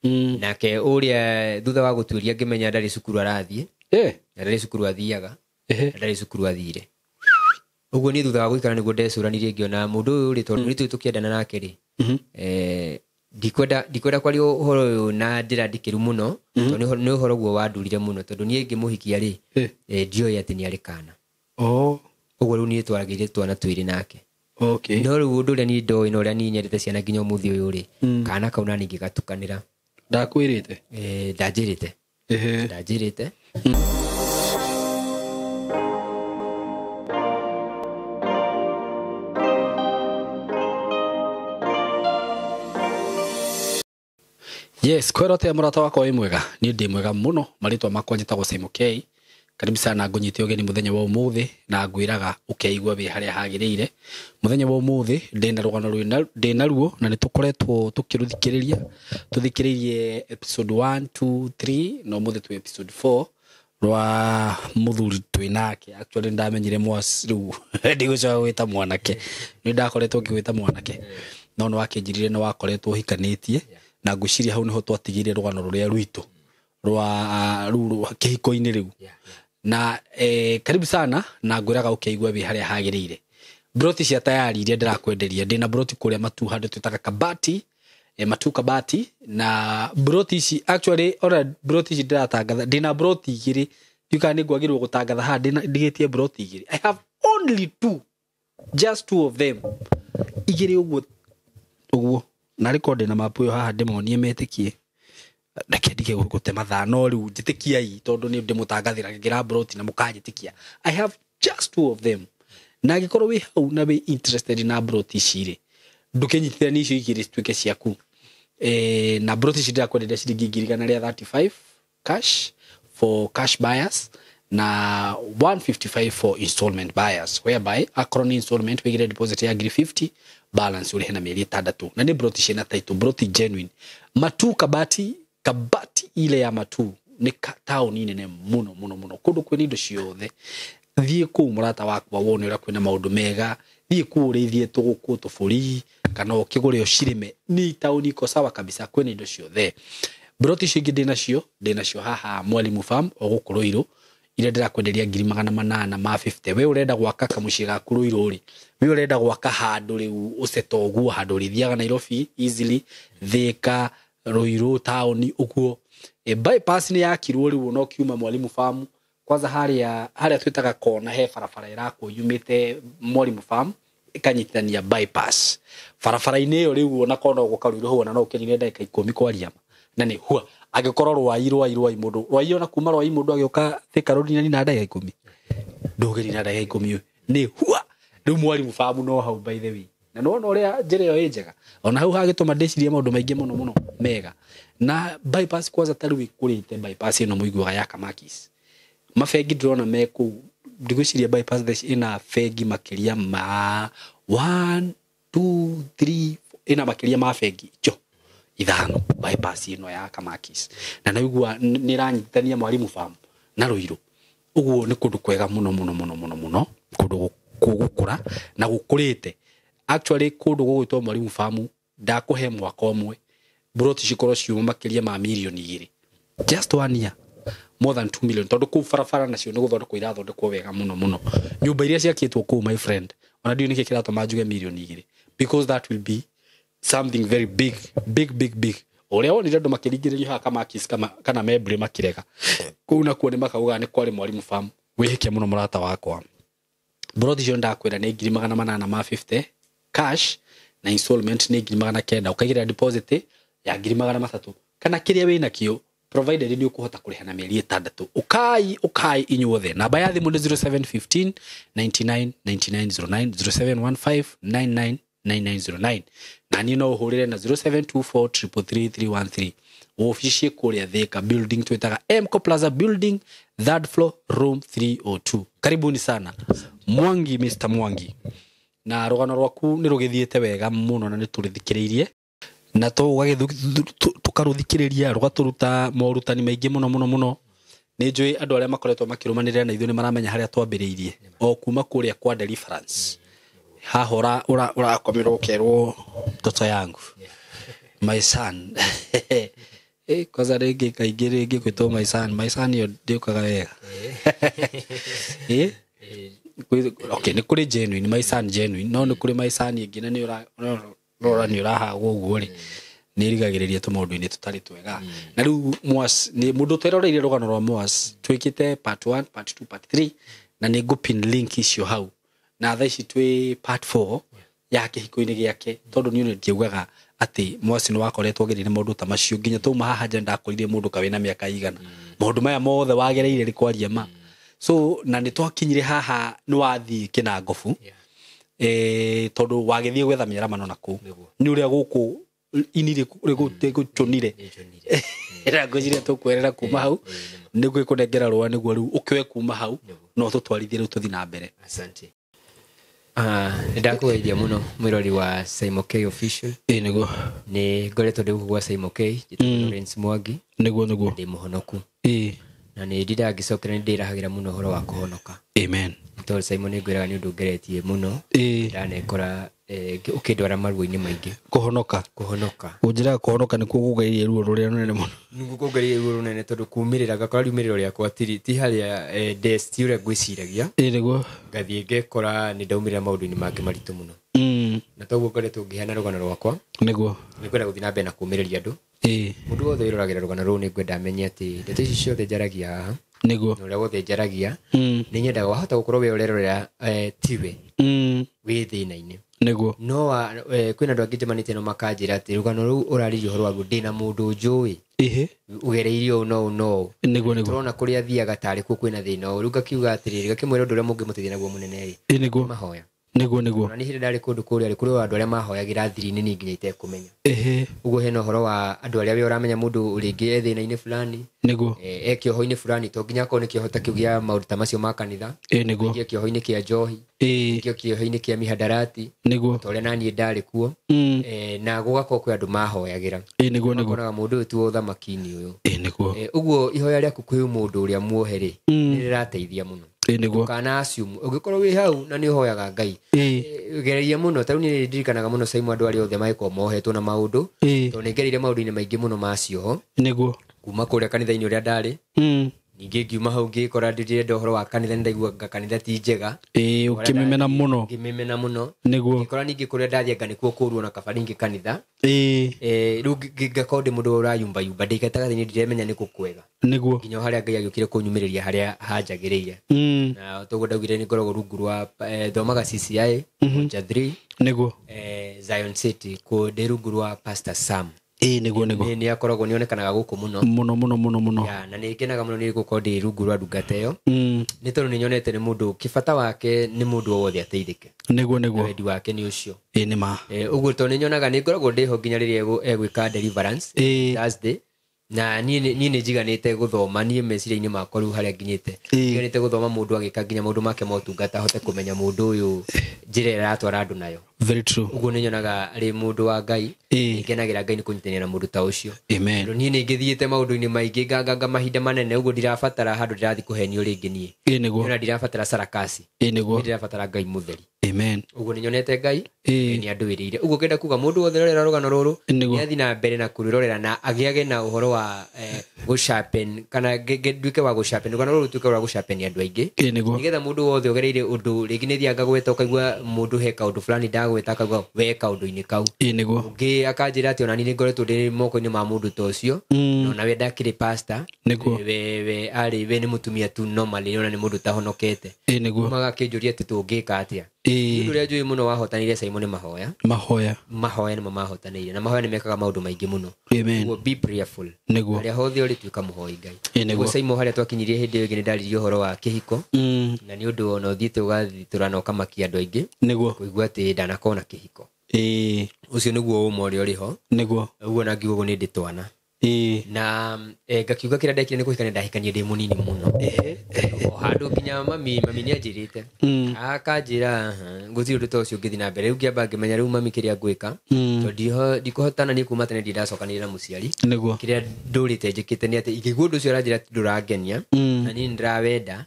Nake ũrĩa thutha wa gũtuĩria ngĩmenya ndarĩ cukuru arathiĩ, na ndarĩ cukuru athiaga, na ndarĩ cukuru athire. Ũguo niĩ thutha wa gũikara nĩguo ndecũranirie ngĩona mũndũ ũyũ rĩ, tondũ nĩ tũĩ tũkĩendana nake rĩ, ndikwenda kwaria ũhoro ũyũ na njĩra ndikĩru mũno, tondũ nĩ ũhoro guo wandurire mũno, tondũ niĩ ngĩmũhikia rĩ, ndioĩ atĩ nĩ arĩ kana. Ũguo rĩu niĩ twaragĩire twana twĩrĩ nake. No rĩu ũndũ ũrĩa niĩ ndoĩ na ũrĩa niĩ nyendete ciana nginya ũmũthĩ ũyũ rĩ, kana kau nani ngĩgatukanĩra. Ndakwĩrĩte? Ndanjĩrĩte. Ndanjĩrĩte. Yes, kwĩra atĩa mũrata wakwa wĩ mwega? Niĩ ndĩ mwega mũno, marĩtwa makwa njĩtagwo Simon K. Karibu sana ngũnyite ũgeni mũthenya wa ũmũthĩ na ngwĩraga ũkeigua wĩ harĩa hagĩrĩire. Mũthenya wa ũmũthĩ ndĩna rũgano ndĩna ruo na nĩtũkoretwo tũkĩrũthikĩrĩria. Tũthikĩrĩirie episode 1, 2, 3 na ũmũthĩ twĩ episode 4 rwa mũthuri twĩ nake. Actually ndamenyire mwas rĩu ndigũcoka gwĩta mwanake. Nĩ ndakoretwo ngĩgwĩta mwanake. No nĩ wakĩnjĩrire nĩ wakoretwo ũhikanĩtie na ngwĩciria hau nĩho twatigire rũgano rũrĩa rwitũ rwa rũu rwa kĩhiko-inĩ rĩu. Na karibu sana na ngwĩraga ũkeigua wĩ harĩa hagĩrĩire. Broti cia tayari iria ndĩrakwenderia, ndĩna broti kũrĩa Matuu handũ twĩtaga Kabati, Matuu Kabati, na broti ici actually ona broti ici ndĩratangatha, ndĩna broti igĩrĩ, ndiũĩ kana nĩngwagĩrĩirwo gũtangatha haha, ndigĩtie broti igĩrĩ. I have only two, just two of them. Igĩrĩ ũguo ũguo, na rĩkorwo ndĩna mapu ĩyo haha ndĩmonie metĩkie. Reke ndige gũte mathaa, no rĩu njĩtĩkiai tondũ nĩ ndĩmũtangathĩra ngĩra broti na mũkanjĩtĩkia. I have just two of them. Na angĩkorwo wĩ hau na wĩ interested na broti ici rĩ, ndũkĩnyitithanie icio igĩrĩ cituĩke ciaku. Na broti ici ndĩrakwenderia ciringi ngiri igana rĩa 35 cash for cash buyers na 155 for installment buyers, whereby akorwo nĩ installment wĩigĩre deposit ya ngiri 50, balance ũrĩhe na mĩeri ĩtandatũ. Na nĩ broti ciĩna title, broti genuine. Matuu Kabati, Kabati ile ya Matuu nĩ taũni nene mũno mũno mũno, kũndũ kwĩna indo ciothe. Thiĩ kũu mũrata wakwa wone ũrĩa kwĩna maũndũ mega, thiĩ kũu ũrĩithie tũgũkũ, tũbũri, kana ũkĩgũre ũcirĩme. Nĩ taũni iko sawa kabisa, kwĩna indo ciothe. Broti icio ingĩ ndĩnacio haha Mwalimu Farm o gũkũ Ruiru, iria ndĩrakwenderia ngiri magana manana ma 50. We ũrenda gwaka kamũciĩ gaku Ruiru rĩ, we ũrenda gwaka handũ rĩu ũceta ũguo, handũ ũrĩthiaga Nairobi easily, Thika, Ruiru taũni ũguo. Bypass nĩ yakirwo rĩu ona ũkiuma Mwalimu Farm, kwanza harĩa twĩtaga kona he barabara ĩrakwo yumĩte Mwalimu Farm ĩkanyitithania bypass. Barabara-inĩ ĩyo rĩu ona kona ũgũka Ruiru hau ona no ũkĩnine ndagĩka ikũmi kwaria ma. Na nĩ hua angĩkorwo Rwai, Rwai, Rwai mũndũ, Rwai ona kuma Rwai mũndũ agĩũka Thika Road nĩ na ndagĩka ikũmi. Ndũgĩrĩ na ndagĩka ikũmi nĩ hua. Rĩu Mwalimu Farm no hau by the way. Na nĩwona ũrĩa njĩra ĩyo ĩ njega. Ona hau hagĩtũma ndĩcirie maũndũ maingĩ mũno mũno mega. Na bypass kwanza ta rĩu ĩkũrĩte bypass ĩno mũiguaga ya Kamakis. Mabengi ndĩrona me kũu, ndigwĩciria bypass thaa ici ĩna bengi makĩria ma 1, 2, 3, 4, ĩna makĩria ma bengi icio ithano bypass ĩno ya Kamakis. Na naigua nĩ ĩranyitithania Mwalimu Farm na Ruiru. Ũguo nĩ kũndũ kwega mũno mũno mũno mũno mũno, kũndũ gũkũra na gũkũrĩte. Actually kũndũ gũgwĩtwo Mwalimu Farm ndakũhe mwaka ũmwe broti cikorwo ciuma makĩria ma mirioni igĩrĩ, just 1 year, more than 2 million, tondũ kũu barabara nacio nĩ gũthondekwo irathondekwo wega mũno mũno. Nyũmba iria ciakĩtwo kũu my friend, ona ndiũĩ nĩkĩ kĩratũma njuge mirioni igĩrĩ, because that will be something very big, big, big, big. Ũrĩa wonire andũ makĩringĩrĩrio haha Kamakis kana Membri makĩrega kũu nakuo nĩ makaugaga nĩ kwarĩ Mwalimu Farm. Wĩhĩke mũno mũrata wakwa. Broti icio ndakwĩra nĩ ngiri magana manana ma 50 cash na installment nĩ ngiri magana kenda, ũkaigĩrĩra deposit ya ngiri magana matatũ kana kĩrĩa wĩnakĩo, provided nĩ ũkũhota kũrĩha na mĩeri ĩtandatũ. Ũkai, ũkai inyuothe. Namba ya thimũ nĩ zero seven fifteen ninety nine ninety nine zero nine, zero seven one five nine nine nine nine zero nine. Na niĩ no ũhũrĩre na zero seven two four triple three three one three. Ofici ciĩ kũrĩa Thika building twĩtaga Mco Plaza building, third floor, room 302. Karibuni sana Mwangi, Mr Mwangi. Na rũgano rwaku nĩ rũgĩthiĩte wega mũno na nĩ tũrĩthikĩrĩirie na tũkarũthikĩrĩria, rũgatũruta morutani maingĩ mũno mũno mũno. Nĩ njũĩ andũ arĩa makoretwo makĩrũmanĩrĩra na ithuĩ nĩ maramenya harĩa twambĩrĩirie, o kuma kũrĩa kwa deliverance. Haha ũrakomerwo ũkerwo mtoto yangu, my son. Kwanza rĩngĩ kaingĩ rĩngĩ kwĩtwo my son, my son ĩyo ndĩũkaga wega. Okay, nĩ kũrĩ genuine my son genuine, no nĩ kũrĩ my son ĩngĩ na nĩ ũrora nĩ ũrahagwo ũguo rĩ, nĩ ĩrigagĩrĩria tũmaũndũ-inĩ tũtarĩ twega. Na rĩu Mwas, nĩ mũndũ tweroreire rũgano rwa Mwas, twĩkĩte part 1, part 2, part 3, na nĩ ngũpin link icio hau. Na thaa ici twĩ part 4 ya kĩhiko-inĩ gĩake, tondũ niĩ ndingĩugaga atĩ Mwas nĩ wakoretwo agereire maũndũ ta macio nginya twauma haha nja ndakorire mũndũ ka wĩna mĩaka igana. Maũndũ maya mothe wagereire rĩ kwaria ma. So na nĩ twakinyire haha nĩ wathiĩ Kĩnangobu, tondũ wagĩthiĩ gwetha mĩaramano na kũu. Nĩ ũrĩa gũkũ ini rĩgũcũnire. Na ngwĩciria tũkwerera kuma hau, nĩguo ĩkũnengera rũa nĩguo rĩu ũkĩoe kuma hau, no tũtwarithie rĩu tũthiĩ na mbere. Asante. Nĩ ndakũgeithia mũno mwĩrori wa Simon K Official. Nĩguo. Nĩ ngoretwo ndĩ gũkũ gwa Simon K, njĩtagwo Lawrence Mwangi. Nĩguo, nĩguo. Ndĩ mũhonoku. Na nĩ ndindaga ngĩcokera nĩ ndĩrahagĩra mũno ũhoro wa kũhonoka. Amen. Tondũ Simon nĩ ngwĩraga nĩ ũndũ ngeretie mũno. Ndanekora, ũkĩndwara maruo-inĩ maingĩ. Kũhonoka. Kũhonoka. Ũnjĩraga kũhonoka nĩkuo kũgeria ruo rũrĩa rũnene mũno. Nĩkuo kũgeria ruo rũnene tondũ kumĩrĩra, ngakora riumĩrĩro rĩakwa ti harĩa, desk, ti ũrĩa ngwĩciragia. Nĩguo. Ngathiĩ ngekora nĩ ndaumĩrĩra maũndũ-inĩ mangĩ maritũ mũno. Na toguo ngoretwo ngĩheana rũgano rwakwa. Nĩguo. Nĩ ngwenda gũthiĩ na mbere na kũũmĩrĩria andũ. Mũndũ wothe wĩroragĩra rũgano rũu nĩ ngwenda amenye atĩ ndeto ici ciothe njaragia haha. Nĩguo. Na ũrĩa wothe njaragia, nĩ nyendaga wahota gũkorwo we ũrerorera, tiwe. Wĩ thĩna-inĩ. Nĩguo. No kwĩna andũ angĩ njemanĩtie nao makanjĩra atĩ rũgano rũu ũraririe ũhoro waruo ndĩna mũndũ njũĩ. Ũgereirie ũũ na ũũ na ũũ. Nĩguo, nĩguo. Tũrona kũrĩa athiaga tarĩ kuo kwĩna thĩna ũyũ. Rĩu ngakiuga atĩrĩrĩ, ngakĩmwĩra ũndũ ũrĩa mũngĩmũteithia naguo mũnene rĩ. Nĩguo. Mahoya. Nĩguo, nĩguo. Ona niĩ hĩndĩ ndarĩ kũndũ kũrĩa rĩ, kũrĩ andũ arĩa mahoyagĩra thiri-inĩ niĩ nginya itekũmenya. Ũguo hena ũhoro wa andũ arĩa we ũramenya mũndũ rĩngĩ e thĩna-inĩ fulani. Nĩguo. E kĩoho-inĩ fulani, to nginya akorwo nĩ kĩoho ta kĩu gĩa maũndũ ta macio ma kanitha. Nĩguo. Rĩngĩ e kĩoho-inĩ kĩa njohi. Rĩngĩ e kĩoho-inĩ kĩa mihadarati. Nĩguo. Ta ũrĩa naniĩ ndarĩ kuo. Na gũgakorwo kwĩ andũ mahoyagĩra. Nĩguo, nĩguo. Makonaga mũndũ ũyũ ti wa ũthamaki-inĩ ũyũ. Nĩguo. Ũguo ihoya rĩaku kwĩ mũndũ ũrĩa muohe rĩ, nĩ rĩrateithia mũno. Nĩguo. Kana assume ũngĩkorwo wĩ hau na nĩ ũhoyaga Ngai. Gereria mũno, ta rĩu niĩ ndirikanaga mũno Simon andũ arĩa othe magĩkorwo mohetwo na maũndũ. Tondũ nĩ ngereire maũndũ-inĩ maingĩ mũno ma cioho. Nĩguo. Kuma kũrĩa kanitha-inĩ ũrĩa ndarĩ. Ningĩ ngiuma hau ngĩkora ndĩrenda ũhoro wa kanitha, nĩ ndaigua anga kanitha ti njega. Ũkĩmĩmena mũno. Ngĩmĩmena mũno. Nĩguo. Ngĩkora ningĩ kũrĩa ndathiĩ anga nĩkuo kũũru ona kaba ningĩ kanitha. Rĩu ngakorwo ndĩ mũndũ ũrayumbayumba, ndĩ gatagatĩ-inĩ ndiremenya nĩkũ kwega. Nĩguo. Nginya harĩa Ngai agĩũkire kũnyumĩrĩria harĩa hanjagĩrĩire. Na toguo ndaugire nĩ ngoragwo rungu rwa, thomaga CCI, Moja 3. Nĩguo. Zion City, kũ ndĩ rungu rwa Pastor Sam. Nĩguo, nĩguo. Nĩ akoragwo nĩ onekanaga gũkũ mũno. Mũno, mũno, mũno, mũno. Ya, na nĩ ngenaga mũno nĩ gũkorwo ndĩ rungu rwa ndungata ĩyo. Nĩ tondũ nĩ nyonete nĩ mũndũ, kĩbata wake nĩ mũndũ o wothe ateithĩke. Nĩguo, nĩguo. Na wendi wake nĩ ũcio. Nĩ ma. Ũguo tondũ nĩ nyonaga nĩ ngoragwo ndĩho nginya rĩrĩa egwĩka deliverance, Thursday. Na niĩ nĩ njiganĩte gũthoma, niĩ meciria-inĩ makwa rĩu harĩa nginyĩte. Njiganĩte gũthoma mũndũ agĩka nginya maũndũ make ma ũtungata, ahote kũmenya mũndũ ũyũ njĩra ĩrĩa aratwara andũ nayo. Very true. Ũguo nĩ nyonaga arĩ mũndũ wa Ngai. Ngenagĩra Ngai nĩ kũnyitanĩra na mũndũ ta ũcio. Amen. Tondũ niĩ nĩ ngĩthiĩte maũndũ-inĩ maingĩ, nganganga mahinda manene, ũguo ndirabatara handũ ndĩrathiĩ kũhenio rĩngĩ niĩ. Nĩguo. Ona ndirabatara sarakasi. Nĩguo. Niĩ ndirabatara Ngai mũtheri. Amen. Ũguo nĩ nyonete Ngai, nĩ andũĩrĩire. Ũguo ngenda kuga mũndũ wothe ũrerora rũgano rũrũ, Nĩguo. nĩ athiĩ na mbere na kũrwĩrorera na agĩage na ũhoro wa, gũsharpen, kana nduĩke wa gũsharpen, rũgano rũrũ rũtuĩke rwa gũsharpen andũ aingĩ. Nĩguo. Nĩgetha mũndũ wothe ũgereire ũndũ, rĩngĩ nĩ thiaga ngagweta ũkaigua mũndũ he kaũndũ fulani ndagweta akauga we kaũndũ-inĩ kau. Nĩguo. Ũngĩ akanjĩra atĩ ona niĩ nĩ ngoretwo ndĩ moko-inĩ ma mũndũ ta ũcio. Na ona we ndakĩrĩ pastor. Nĩguo. We arĩ, we nĩ mũtumia tu normally, ona nĩ mũndũ ũtahonokete. Nĩguo. Magakĩnjũria atĩ tũngĩka atĩa. Ũndũ ũrĩa njũĩ mũno wahotanĩire Simon nĩ mahoya. Mahoya. Mahoya nĩmo mahotanĩire. Na mahoya nĩ mekaga maũndũ maingĩ mũno. Amen. Ũguo be prayerful. Nĩguo. Harĩa hothe ũrĩ tuĩka mũhoi Ngai. Nĩguo. Ũguo Simon harĩa twakinyirie hĩndĩ ĩyo ĩngĩ nĩ ndaririe ũhoro wa kĩhiko. Na nĩ ũndũ ona ũthiĩte ũgathitũra na ũkamakia andũ aingĩ. Nĩguo. Kũigua atĩ ndanakorwo na kĩhiko. Ũcio nĩguo ũma ũrĩa ũrĩ ho. Nĩguo. Ũguo na ngiuga ũguo nĩ ndĩ twana. Na, ngakiuga kĩrĩa ndekire nĩ kũhikania, ndahikanie ndĩ mũnini mũno. O handũ nginya mami nĩ anjĩrĩte. Akanjĩra, aha, gũtirĩ ũndũ ta ũcio ũngĩthiĩ na mbere. Rĩu ngĩamba ngĩmenya rĩu mami kĩrĩa ngwĩka. Tondũ ndikũhotana niĩ kuma tene ndindacokanĩrĩra na mũciari. Nĩguo. Kĩrĩa ndũrĩte njĩkĩte nĩ atĩ ingĩigua ũndũ ũcio ũranjĩra atĩ ndũrangenia, na niĩ nĩndĩrawenda,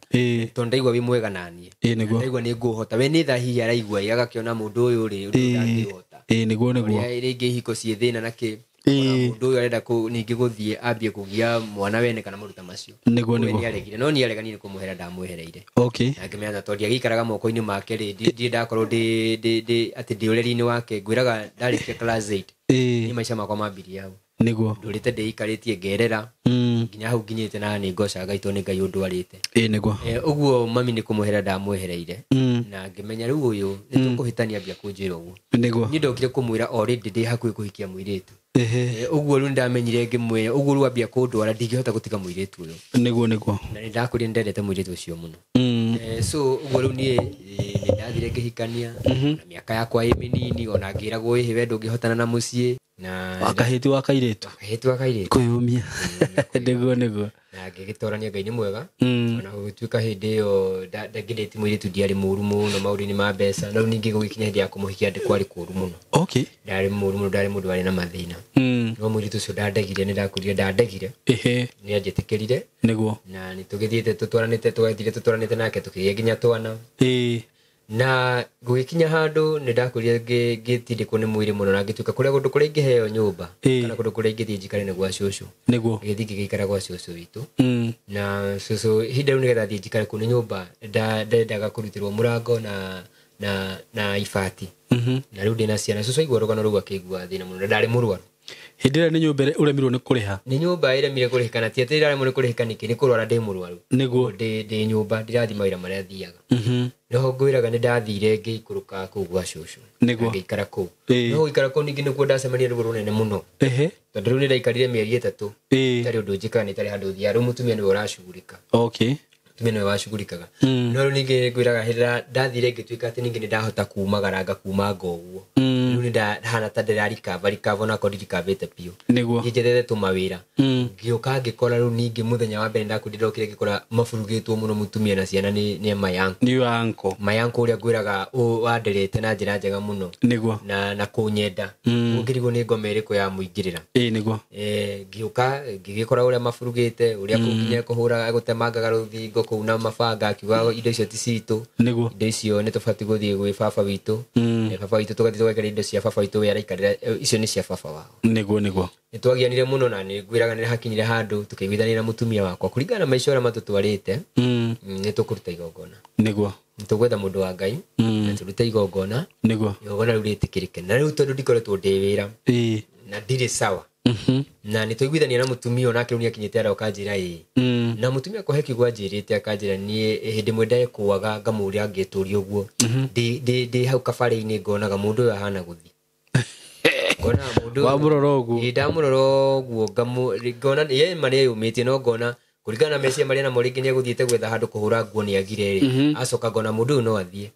tondũ ndaigua wĩ mwega na niĩ. Nĩguo. Ndaigua nĩ ngũhota. We nĩ tha hihi araigua, agakĩona mũndũ ũyũ rĩ, ũndũ ndangĩhota. Nĩguo, nĩguo. Ũrĩa rĩngĩ ihiko ciĩ thĩna na kĩ. Ona mũndũ ũyũ arenda ningĩ gũthiĩ ambie kũgia mwana wene kana maũndũ ta macio. Nĩguo. We Nĩguo. nĩaregire, no niĩ arega, niĩ nĩ kũmwehera ndamwehereire. Na ngĩmenya tondũ ndiagĩikaraga moko-inĩ make rĩ, ndirĩ ndakorwo atĩ ndĩ ũreri-inĩ wake. Ngwĩraga ndarĩkia class 8, niĩ maica makwa mambirie hau. Ndũrĩte ndĩikarĩtie ngerera nginya hau nginyĩte, na nĩ ngocaga Ngai tondũ nĩ Ngai ũndwarĩte. Ĩĩ nĩguo. Ũguo mami nĩ kũmwehera ndamwehereire, na ngĩmenya rĩu ũyũ nĩ tũkũhĩtania ambia kũnjĩra ũguo. Niĩ ndokire kũmwĩra already ndĩ hakuhĩ kũhikia mũirĩtu. Ũguo rĩu nĩndamenyire ngĩmwĩra ũguo rĩu ambia kũndwara ndingĩhota gũtiga mũirĩtu ũyũ. Nĩguo nĩguo. Na nĩ ndakwĩrire nĩ ndendete mũirĩtu ũcio mũno. So ũguo rĩu niĩ nĩ ndathire ngĩhikania na mĩaka yakwa ĩ mĩnini, ona ngĩragwo ĩhĩ we ndũngĩhotana na mũciĩ na Wakahĩti wa kairĩtu. Wakahĩti wa kairĩtu. Kwĩyũmia. Nĩguo nĩguo. Na ngĩgĩtorania, Ngai nĩ mwega. Ona gũgĩtuĩka hĩndĩ ĩyo ndangĩndĩti mũirĩtu, ndiarĩ mũru mũno maũndũ-inĩ ma mbeca, no rĩu ningĩ gũgĩkinya hĩndĩ ya kũmũhikia kwarĩ kũru mũno. Ndarĩ mũru mũno, ndarĩ mũndũ warĩ na mathĩna. No mũirĩtu ũcio ndandegire, nĩ ndakwĩrire ndandegire. Nĩ anjĩtĩkĩrire. Na nĩ tũgĩthiĩte tũtwaranĩte, twathire tũtwaranĩte nake, tũkĩgĩa nginya twana. Na gũgĩkinya handũ nĩ ndakwĩrire ngĩtindĩkwo nĩ mwĩrĩ mũno na ngĩtuĩka kũrĩa kũndũ kũrĩa ingĩheo nyũmba kana kũndũ kũrĩa ingĩthiĩ njikare nĩ gwa cũcũ. Ngĩthiĩ ngĩgĩikara gwa cũcũ witũ. Na cũcũ ihinda rĩu nĩgetha thiĩ njikare kũu nĩ nyũmba ndendaga kũrutĩrwo mũrango na ibati. Na rĩu ndĩna ciana, cũcũ aigua rũgano rũu akĩigua thĩna mũno na ndarĩ mũrwaru. Hĩndĩ ĩrĩa nĩ nyũmba ĩrĩa ũremirwo nĩ kũrĩha? Nĩ nyũmba ĩremire kũrĩhĩka, na ti atĩ ĩraremwo nĩ kũrĩhĩka nĩkĩ, nĩ kũrwara ndĩ mũrwaru. Ndĩ nyũmba ndirathiĩ mawĩra marĩa thiaga. Noho ngwĩraga nĩ ndathire ngĩikũrũka kũu gwa cũcũ. Na ngĩikara kũu. No gũikara kũu ningĩ nĩkuo ndacemania ruo rũnene mũno. Tondũ rĩu nĩ ndaikarire mĩeri 3 itarĩ ũndũ njĩkaga, nĩ itarĩ handũ thiaga. Rĩu mũtumia nĩwe ũracugurĩka. Mũtumia nĩwe wacugurĩkaga. No rĩu ningĩ ngwĩraga hĩndĩ ĩrĩa ndathire ngĩtuĩka atĩ ningĩ nĩ ndahota kumagaranga kumanga ũguo. Rĩu nĩ ndahana ta ndĩrarikava rikava, onakorwo ndirikavĩte biũ. Niĩ njethere tũmawĩra. Ngĩũka ngĩkora rĩu ningĩ mũthenya wa mbere ndakwĩrire ndokire ngĩkora maburugĩtwo mũno mũtumia na ciana nĩ mayanko. Nĩ uncle. Mayanko ũrĩa ngwĩraga wanderete na njĩra njega mũno. Na kũnyenda. Ũngĩrigwo nĩ ngoma ĩrĩkũ ya mũingĩrĩra. Ĩĩ nĩguo. Ngĩũka ngĩgĩkora ũrĩa maburugĩte, ũrĩa kũu nginya kũhũra gũtemangaga rũthingo kũu na mabanga, akiuga indo icio ti citũ. Indo icio nĩ tũbatiĩ gũthiĩ gwĩ baba witũ. Baba witũ tũgathiĩ tũgekĩra indo cia baba witũ, we araikarĩra icio nĩ cia baba wao. Nĩguo nĩguo. Nĩ twagianire mũno na nĩ ngwĩraga nĩ hakinyire handũ tũkĩiguithania na mũtumia wakwa kũringana na maica ũrĩa matũtwarĩte. Nĩ tũkũruta igongona. Nĩ tũgwetha mũndũ wa Ngai na tũrute igongona. Igongona rĩu rĩtĩkĩrĩke, na rĩu tondũ ndikoretwo ndĩ wĩra na ndirĩ sawa, na nĩ twaiguithania na mũtumia onake rĩu nĩ akinyĩte aroka njĩra ĩĩ. Na mũtumia akwa he kiugo anjĩrĩte, akanjĩra niĩ hĩndĩ ĩmwe ndekũaga ngamũria ngĩtũria ũguo ndĩ hau kabare-inĩ, ngonaga mũndũ ũyũ ahana gũthiĩ, ngona mũndũ ũyũ- Wamũrora ũguo. Ĩĩ, ndamũrora ũguo ngona ye ma nĩeyũmĩtie, no ngona kũringana na meciria marĩa namo rĩngĩ nĩegũthiĩte gwetha handũ kũhũra nguo nĩagire rĩ, acoka ngona mũndũ ũyũ no athiĩ.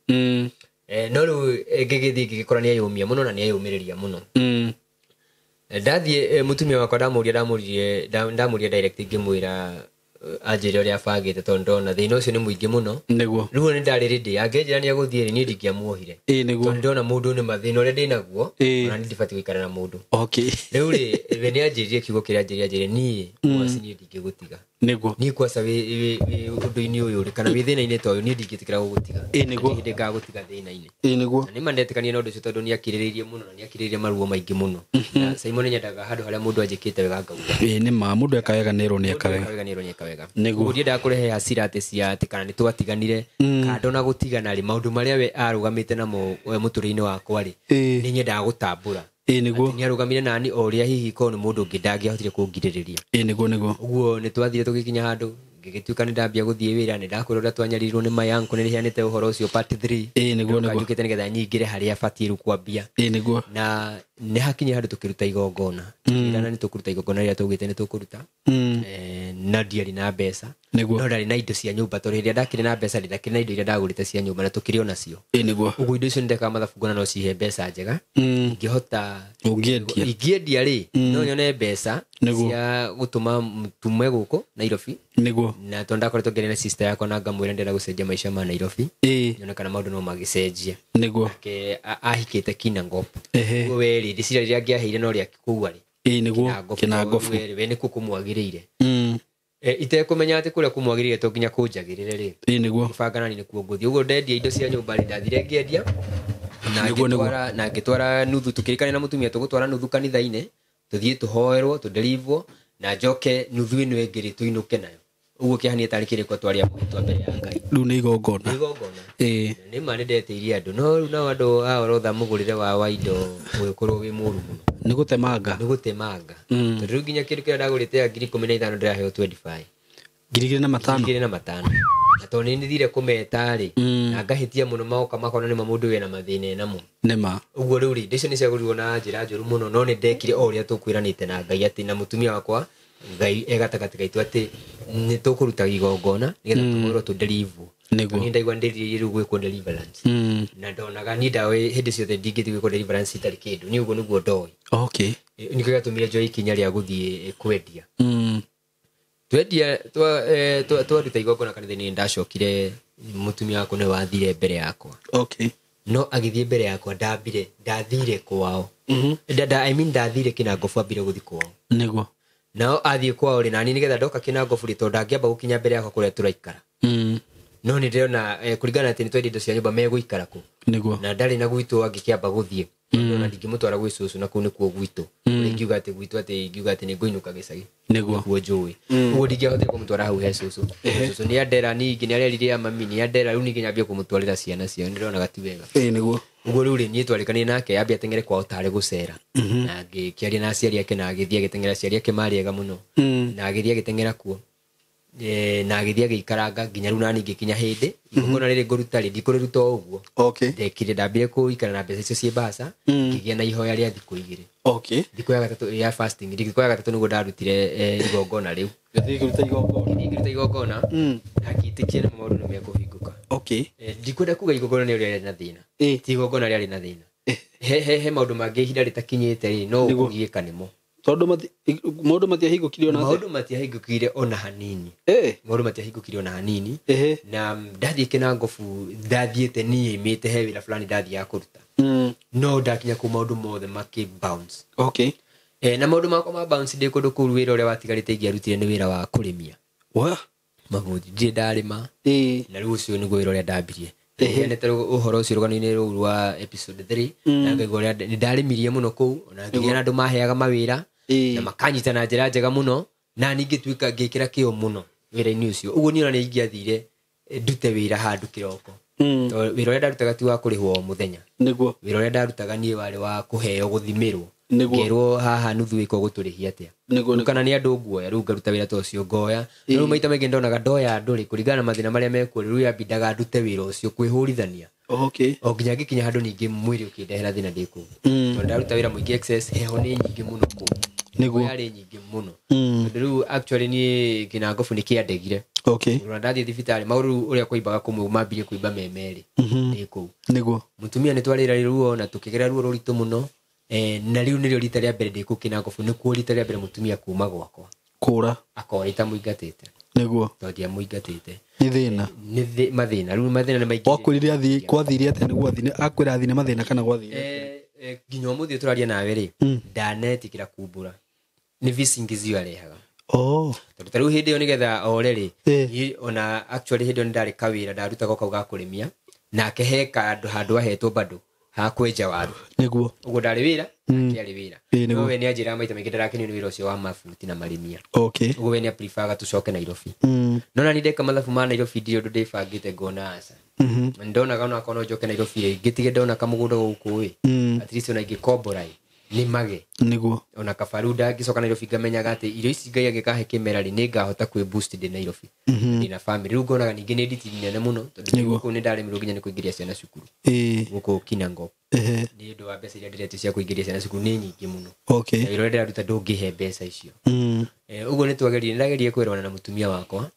No rĩu ngĩgĩthiĩ ngĩgĩkora nĩeyũmia mũno na nĩeyũmĩrĩria mũno. Ndathiĩ mũtumia wakwa ndamũria ndamũririe ndamũria direct ngĩmwĩra anjĩre ũrĩa abangĩte, tondũ ndona thĩna ũcio nĩ mũingĩ mũno. Rĩu nĩ ndarĩ ready, angĩnjĩra nĩ egũthiĩ rĩ, niĩ ndingĩamuohire. Nĩguo. Tondũ ndona mũndũ nĩ mathĩna ũrĩa ndĩnaguo, ona niĩ ndibatiĩ gũikara na mũndũ. Rĩu rĩ, we nĩ anjĩrire kiugo kĩrĩa anjĩrire, anjĩrire niĩ mwaci niĩ ndingĩgũtiga. Niĩ kwaca wĩ ũndũ-inĩ ũyũ rĩ, kana wĩ thĩna-inĩ ta ũyũ, niĩ ndingĩtĩkĩra gũgũtiga. Nĩguo. Hĩndĩ ngagũtiga thĩna-inĩ. Nĩguo. Na nĩ ma ndetĩkania na ũndũ ũcio, tondũ nĩ akirĩrĩirie mũno na nĩ akirĩrĩirie maruo maingĩ mũno. Na Simon nyendaga handũ harĩa mũndũ anjĩkĩte wega ngauga. Ĩĩ nĩ ma, mũndũ eka wega nĩerwo nĩ eka wega. Wega nĩerwo nĩ eka wega. Nĩguo. Ũguo ndiendaga kũrehe hasira atĩ cia atĩ kana nĩ twatiganire. Kando na gũtigana rĩ, maũndũ marĩa we arũgamĩte namo mũtũrĩre-inĩ wakwa rĩ, nĩ nyendaga gũtambũra. Nĩguo. Atĩ nĩ arũgamire nani o ũrĩa hihi korwo nĩ mũndũ ũngĩ ndangĩahotire kũngirĩrĩria. Nĩguo nĩguo. Ũguo nĩ twathire tũgĩkinya handũ ngĩgĩtuĩka nĩ ndambia gũthiĩ wĩra, nĩ ndakwĩra ũrĩa twanyarirwo nĩ mayanko, nĩ rĩheanĩte ũhoro ũcio part 3. Nĩguo nĩguo. Njũkĩte nĩgetha nyingĩre harĩa batiĩ rĩu kwambia. Nĩguo. Na nĩ hakinyire handũ tũkĩruta igongona. Tũkĩrana nĩ tũkũruta igongona rĩrĩa tũgĩte nĩ tũkũruta. Na ndiarĩ na mbeca. No ndarĩ na indo cia nyũmba, tondũ hĩndĩ ĩrĩa ndakĩrĩ na mbeca rĩ, ndakĩrĩ na indo iria ndagũrĩte cia nyũmba na tũkĩrĩ onacio. Nĩguo. Ũguo indo icio nĩ ndekaga mathabu ngona no cihe mbeca njega. Ingĩhota Ũngĩendia. Ingĩendia rĩ, no nyone mbeca cia gũtũma tume gũkũ Nairobi. Na tondũ ndakoretwo ngĩaria na sister yakwa na ngamwĩra ndĩrenda gũcenjia maica ma Nairobi. Nyone kana maũndũ no magĩcenjie. Nake ahikĩte Kinangop. Ũguo we rĩ, ndĩciria rĩrĩa angĩaheire no rĩa kũu arĩ. Nĩguo. Kinangop. Kinangop. We rĩ, we nĩkuo kũmwagĩrĩire. Itekũmenya atĩ kũrĩa kũmwagĩrĩire to nginya kũnjagĩrĩre rĩ. Nĩguo. Ngĩbanga nani nĩkuo ngũthiĩ. Ũguo ndendia indo cia nyũmba rĩ, ndathire ngĩendia. Na Nĩguo, nĩguo. ngĩtwara nuthu, tũkĩrĩkania na mũtumia tũgũtwara nuthu kanitha-inĩ, Tũthiĩ tũhoerwo, tũderivwo na njoke nuthu ĩno ĩngĩ rĩ tũinũke nayo. Ũguo kĩhanie tarĩ kĩrĩko twarĩa mũhĩtwa mbere ya Ngai. Rĩu nĩ igongona. Nĩ igongona. Ĩĩ. Nĩ ma nĩ ndetĩirie andũ, no rĩu nao andũ a orotha mũgũrĩre wao wa indo ũgĩkorwo wĩ mũru mũno. Nĩ gũtemanga. Nĩ gũtemanga. Tondũ rĩu nginya kĩndũ kĩrĩa ndagũrĩte ya 15,000 ndĩraheo 25. 2,500. 2,500. Na tondũ nĩ thire kũmeta rĩ, na ngahĩtia mũno magoka makona nĩ ma mũndũ wĩna mathĩna enamo. Nĩ ma. Ũguo rĩu rĩ, indo icio nĩ ciagũrirwo na njĩra njũru mũno, no nĩ ndekire o ũrĩa tũkwĩranĩte na Ngai atĩ na mũtumia wakwa Ngai e gatagatĩ gaitũ atĩ nĩ tũkũruta igongona nĩgetha tũhũrwo tũderivwo. Nĩguo. Niĩ ndaigua ndĩrirĩirie rĩu gwĩkwo deliverance. Na ndonaga niĩ ndaoĩ hĩndĩ ciothe ndingĩthiĩ gwĩkwo deliverance itarĩ kĩndũ. Niĩ ũguo nĩguo ndoĩ. Okay. Nĩkĩo gĩatũmire njoe ikinya rĩa gũthiĩ kwendia. Twendia, twaruta igongona kanitha-inĩ, ndacokire mũtumia wakwa nĩwe wathire mbere yakwa. Okay. No agĩthiĩ mbere yakwa ndambire, ndathire kwao. I mean ndathire Kĩnangobu ambire gũthiĩ kwao. Nĩguo. Nao athiĩ kwao rĩ, nani nĩgetha ndoka Kĩnangobu rĩ, tondũ ndangĩamba gũkinya mbere yakwa kũrĩa tũraikara. No nĩ ndĩrona kũringana atĩ nĩ twendia indo cia nyũmba megũikara kũ. Nĩguo. Na ndarĩ na gwitũ angĩkĩamba gũthiĩ. Ona ndingĩmũtwara gwĩ cũcũ na kũu nĩkuo gwitũ. Ingiuga atĩ gwitũ atĩ ingiuga atĩ nĩ ngũinũka gĩcagi. Nĩguo. Nĩkuo njũĩ. Ũguo ndingĩahotire kũmũtwara hau he cũcũ. Cũcũ nĩ andera ningĩ nĩ arerire ya mami nĩ andera rĩu ningĩ nyambie kũmũtwarĩra ciana ciao nĩndĩronaga ti wega. Ĩĩ nĩguo. Ũguo rĩu rĩ niĩ twarĩkanire nake ambie ateng'ere kwao tarĩ gũcera. Na ngĩkĩaria na aciari ake na agĩthiĩ agĩteng'era aciari ake marĩ ega mũno. Na agĩthiĩ agĩteng'era kuo. Na agĩthiĩ agĩikaranga nginya rĩu nani ngĩkinya hĩndĩ. Igongona rĩrĩ ngũruta rĩ ndikũrĩruta o ũguo. Okay. Ndekire ndambire kũikara na mbeca icio ciĩ mbaca, ngĩgĩa na ihoya rĩa thikũ igĩrĩ. Okay. Thikũ ya gatatũ ya fasting, thikũ ya gatatũ nĩguo ndarutire igongona rĩu. Ngĩthiĩ ngĩruta igongona. Ngĩthiĩ ngĩruta igongona. Na ngĩtĩkia nĩ maũndũ nĩ mekũhingũka. Okay. Ndikwenda kuga igongona nĩ rĩarĩ na thĩna. Ti igongona rĩarĩ na thĩna. He maũndũ mangĩ ihinda rĩtakinyĩte rĩ, no ũkũgiĩka nĩmo. Tondũ maũndũ matiahingũkire ona atĩa? Maũndũ matiahingũkire ona hanini. Maũndũ matiahingũkire ona hanini. Na ndathiĩ Kĩnangobu, ndathiĩte niĩ mĩte he wĩra fulani ndathiaga kũruta. No ndakinya kũu maũndũ mothe makĩ bounce. Okay. Na maũndũ makwa ma bounce ndĩ kũndũ kũu wĩra ũrĩa watigarĩte ingĩarutire nĩ wĩra wa kũrĩmia. Wa? Mabuthi ndirĩ ndarĩma. Na rĩu ũcio nĩguo wĩra ũrĩa ndambirie. Nĩnete ũhoro ũcio rũgano-inĩ rũu rwa episode 3. Na ngaigua ũrĩa nĩ ndarĩmirie mũno kũu, ona ngĩgĩa na andũ maheaga mawĩra. Na makanyita na njĩra njega mũno, na niĩ ngĩtuĩka ngĩkĩra kĩo mũno wĩra-inĩ ũcio. Ũguo niĩ ona nĩ ingĩathire ndute wĩra handũ kĩroko. Tondũ wĩra ũrĩa ndarutaga ti wa kũrĩhwo o mũthenya. Nĩguo. Wĩra ũrĩa ndarutaga niĩ warĩ wa kũheo gũthimĩrwo. Nĩguo. Ngerwo haha nuthu ĩko gũtũrĩhia atĩa. Nĩguo, nĩguo. Kana nĩ andũ nguoya, rĩu ngaruta wĩra ta ũcio ngoya. Rĩu maita maingĩ ndonaga ndoya andũ rĩ, kũringana na mathĩna marĩa mekuo, rĩu yambindaga ndute wĩra ũcio kwĩhũrithania. Okay. O nginya ngĩkinya handũ ningĩ mwĩrĩ ũkĩndehera thĩna ndĩ kũu. Tondũ ndaruta wĩra mũingĩ excess, heho nĩ nyingĩ mũno kũu. Nĩguo. Yarĩ nyingĩ mũno. Tondũ rĩu actually niĩ Kĩnangobu nĩ kĩandegire. Okay. Ona ndathiĩ thibitarĩ, maũndũ rĩu ũrĩa kũimbaga kũmwe mambirie kũimba me merĩ. Ndĩ kũu. Nĩguo. Mũtumia nĩ twarĩra ruo na tũkĩgera ruo rũritũ mũno. Na rĩu nĩrĩo rita rĩa mbere ndĩ kũu Kĩnangobu, nĩkuo rita rĩa mbere mũtumia kuma gwakwa. Kũra. Akora itamũingatĩte. Nĩguo. Tondũ ndiamũingatĩte. Nĩ thĩna. Nĩ mathĩna. Rĩu mathĩna nĩ maingĩ. Wakwĩrire athiĩ, kwathire atĩa nĩguo athiĩ? Akwĩra athiĩ nĩ mathĩna kana gwathire? Nginya ũmũthĩ tũraria nawe rĩ, ndanetĩkĩra kumbũra. Nĩ visingizio arehaga. Tondũ ta rĩu hĩndĩ ĩyo nĩgetha ore rĩ, niĩ ona actually hĩndĩ ĩyo nĩndarĩ kawĩra ndarutaga kau ga kũrĩmia, nake he handũ ahetwo bado ha kwenja waru. Nĩguo. Ũguo ndarĩ wĩra, nake arĩ wĩra. Nĩguo. No we nĩanjĩraga maita maingĩ ndarakenio nĩ wĩra ũcio wa mabuti na marĩmia. Okay. Ũguo we nĩapreferga tũcoke Nairobi. No na niĩ ndeka mathabu ma Nairobi ndirĩ ũndũ ndĩbangĩte ngona aca. Ndonaga ona akorwo no njoke Nairobi rĩ, ngĩtige ndona kamũgũnda gũkũ ĩ. At least ona ingĩkombora ĩ, nĩ mage. Nĩguo. Ona kabaru ndangĩcoka Nairobi ngamenyaga atĩ irio ici Ngai angĩkahe kĩmera rĩ, nĩ ngahota kwĩ boost ndĩ Nairobi. Ndĩ na family. Rĩu ngonaga ningĩ nĩ nditi nene mũno, tondũ gũkũ nĩ ndaremirwo nginya nĩ kũingĩria ciana cukuru. Gũkũ Kinangop. Nĩ ũndũ wa mbeca iria ndĩretio cia kũingĩria ciana cukuru nĩ nyingĩ mũno. Okay. Na wĩra ũrĩa ndĩraruta ndũngĩhe mbeca icio. Ũguo nĩ twageririe, nĩ ndageririe kwĩrorana na mũtumia wakwa.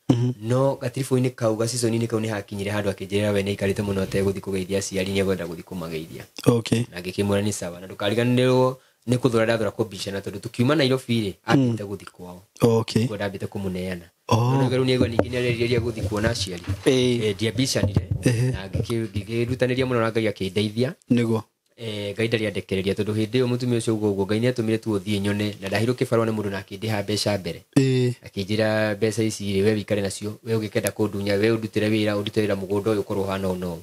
No gatiribũ-inĩ kau, gacico-inĩ kau nĩ hakinyire handũ akĩnjĩra we nĩ aikarĩte mũno ategũthiĩ kũgeithia aciari, nĩ ekwenda gũthiĩ kũmageithia. Okay. Na ngĩkĩmwĩra nĩ sawa, na ndũkariganĩrwo nĩ kũthũra ndathũra kũbicana, tondũ tũkiuma Nairobi rĩ, ambĩte gũthiĩ kwao. Okay. Ũguo ndambĩte kũmũneana. No rĩu nĩ aigua ningĩ nĩ arerĩria gũthiĩ kuona aciari. Ndiambicanire. Na ngĩrutanĩria mũno na Ngai akĩndeithia. Nĩguo. Ngai ndarĩ andekereria, tondũ hĩndĩ ĩyo mũtumia ũcio ũguo ũguo Ngai nĩatũmire tu ũthiĩ nyone, na ndaheirwo kĩbarũa nĩ mũndũ na akĩndĩha mbeca mbere. Akĩnjĩra mbeca ici rĩ, we wĩikare nacio, we ũngĩkenda kũndunya, we ũndutĩre wĩra, ũndutĩre wĩra mũgũnda ũyũ ũkorwo ũhana ũũ na ũũ.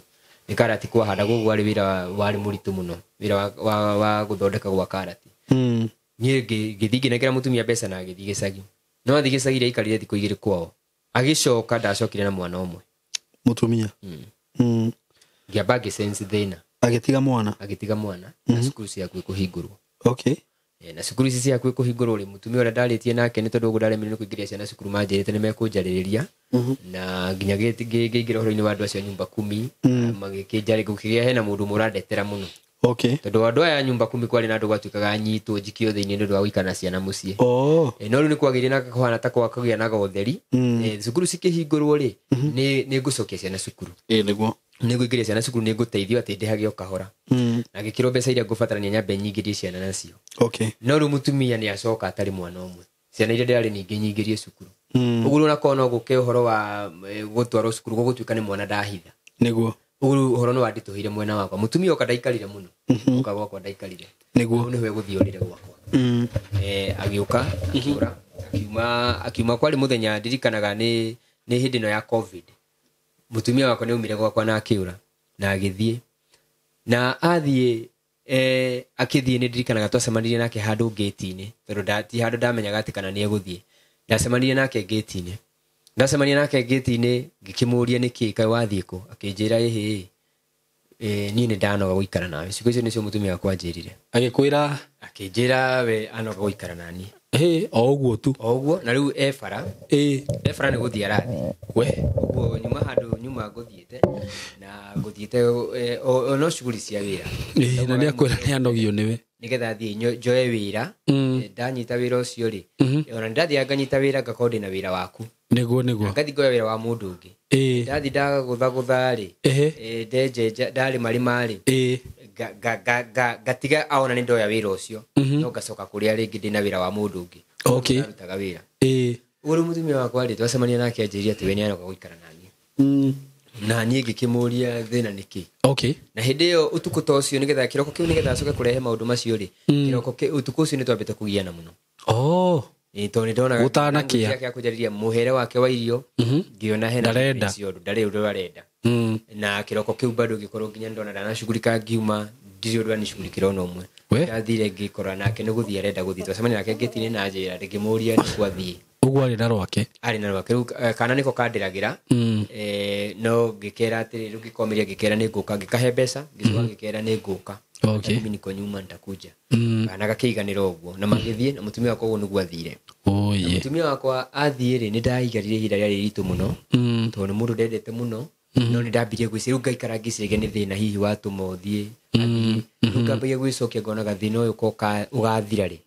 Nĩ karati kwahandagwo, ũguo warĩ wĩra warĩ mũritũ mũno, wĩra wa gũthondeka gwa karati. Niĩ ngĩthiĩ ngĩnengera mũtumia mbeca na agĩthiĩ gĩcagi. No athiĩ gĩcagi rĩ, aikarire thikũ 2 kwao. Agĩcoka ndacokire na mwana ũmwe. Mũtumia. Ngĩamba ngĩ-sense thĩna. Agĩtiga mwana. Agĩtiga mwana na cukuru ciakuĩ kũhingũrwo. Okay. Na cukuru ici ciakuĩ kũhingũrwo rĩ, mũtumia ũrĩa ndarĩtie nake nĩ tondũ ũguo ndaremirwo nĩ kũingĩria ciana cukuru, manjĩrĩte nĩ mekũnjarĩrĩria. Na nginya ngĩingĩra ũhoro-inĩ wa andũ acio a nyumba kumi, magĩkĩnjarĩ, gũkĩgĩa hena mũndũ ũmwe ũrandetera mũno. Okay. Tondũ andũ aya a nyumba kumi kwarĩ na andũ gwatuĩkaga nyitwo njikio thĩinĩ nĩ ũndũ wa gũikara na ciana mũciĩ. No rĩu nĩ kwagĩire na kũhana ta kwakũgĩa na gotheri. Cukuru cikĩhingũrwo rĩ, nĩ ngũcokia ciana cukuru. Nĩguo. Nĩ ngũingĩria ciana cukuru, nĩ ngũteithio atĩ ndĩhage o kahora. Na ngĩkĩrwo mbeca iria ngũbatarania nyambe nyingĩrie ciana nacio. Okay. No rĩu mũtumia nĩ acoka atarĩ mwana ũmwe. Ciana iria ndĩrarĩ ningĩ nyingĩrie cukuru. Ũguo rĩu onakorwo no gũke ũhoro wa gũtwarwo cukuru, gũgũtuĩka nĩ mwana ndahitha. Nĩguo. Ũguo rĩu ũhoro nĩ wanditũhĩire mwena wakwa. Mũtumia oka ndaikarire mũno. Oka gwakwa ndaikarire. Nĩguo. Hau nĩho egũthiĩ orĩre gwakwa. Agĩũka, akĩũra, akiuma kwarĩ mũthenya ndirikanaga nĩ hĩndĩ ĩno ya COVID. Mũtumia wakwa nĩ aumire gwakwa na akĩũra na agĩthiĩ. Na athiĩ, akĩthiĩ nĩ ndirikanaga twacemanirie nake handũ gate-inĩ, tondũ ti handũ ndamenyaga atĩ kana nĩ egũthiĩ. Ndacemanirie nake gate-inĩ. Ndacemania nake gate-inĩ, ngĩkĩmũũria nĩkĩ kaĩ wathiĩ kũ? Akĩnjĩra ĩhĩ, niĩ nĩ ndanoga gũikara nawe. Ciugo icio nĩcio mũtumia wakwa anjĩrire. Agĩkwĩra? Akĩnjĩra we anoga gũikara na niĩ. O ũguo tu. O ũguo, na rĩu e bara. E bara nĩ gũthiĩ arathiĩ. We. Ũguo nyuma handũ nyuma ngũthiĩte, na ngũthiĩte, no cuguri cia wĩra. Na nĩ akwĩra nĩ anogio nĩwe. Nĩgetha thiĩ njoe wĩra. Ndanyita wĩra ũcio rĩ, ona ndathiaga nganyita wĩra ngakorwo ndĩna wĩra waku. Nĩguo, nĩguo. Ngathiĩ ngoya wĩra wa mũndũ ũngĩ. Ndathiĩ ndagũthagũtha rĩ, ndenjenja, ndarĩmarĩma rĩ, ngatiga aona nĩ ndoya wĩra ũcio. No ngacoka kũrĩa rĩngĩ ndĩna wĩra wa mũndũ ũngĩ. Okay. Ndarutaga wĩra. Ũguo rĩu mũtumia wakwa rĩ, twacemania nake anjĩrire atĩ we nĩ aroka gũikara na niĩ. Na niĩ ngĩkĩmũria thĩna nĩ kĩ. Okay. Na hĩndĩ ĩyo ũtukũ ta ũcio nĩgetha kĩroko kĩu nĩgetha acoke kũrehe maũndũ macio rĩ, kĩroko kĩu ũtukũ ũcio nĩ twambĩte kũgiana mũno. Tondũ nĩ ndonaga Gũtanakĩa. kĩrĩa kũnjarĩria mũhere wake wa irio, ngĩona hena Ndarenda. ũcio ũndũ, ndarĩ ũndũ arenda. Na kĩroko kĩu bado gĩkorwo nginya ndona ndanacugurika ngiuma, ndirĩ ũndũ anicugurikĩra ona ũmwe. We? Ndathire ngĩkora nake nĩ gũthiĩ arenda gũthiĩ. Twacemania nake ngĩti-inĩ na njĩra, ngĩmũria nĩ kwa thiĩ. Ũguo arĩ na rwake. Arĩ na rwake. Rĩu, kana nĩko kandĩragĩra. No ngĩkera atĩrĩ, rĩu ngĩkomĩria ngĩkera nĩ ngũka, ngĩkahe mbeca, ngĩcoka ngĩkera nĩ ngũka. Okay. Mimi niko nyuma nitakuja. Kana gakĩiganĩra ũguo. Na magĩthiĩ, na mũtumia wakwa ũguo nĩguo athire. Oye. Na mũtumia wakwa athiĩ rĩ, nĩ ndaikarire ihinda rĩarĩ iritũ mũno. Tondũ nĩ mũndũ ndendete mũno. No nĩ ndambirie gwĩciria, rĩu ngaikara ngĩciragia nĩ thĩna hihi watũma ũthiĩ, athiĩ. Rĩu ngambagia gwĩcokia ngonaga thĩna ũyũ ko ũgathira rĩ.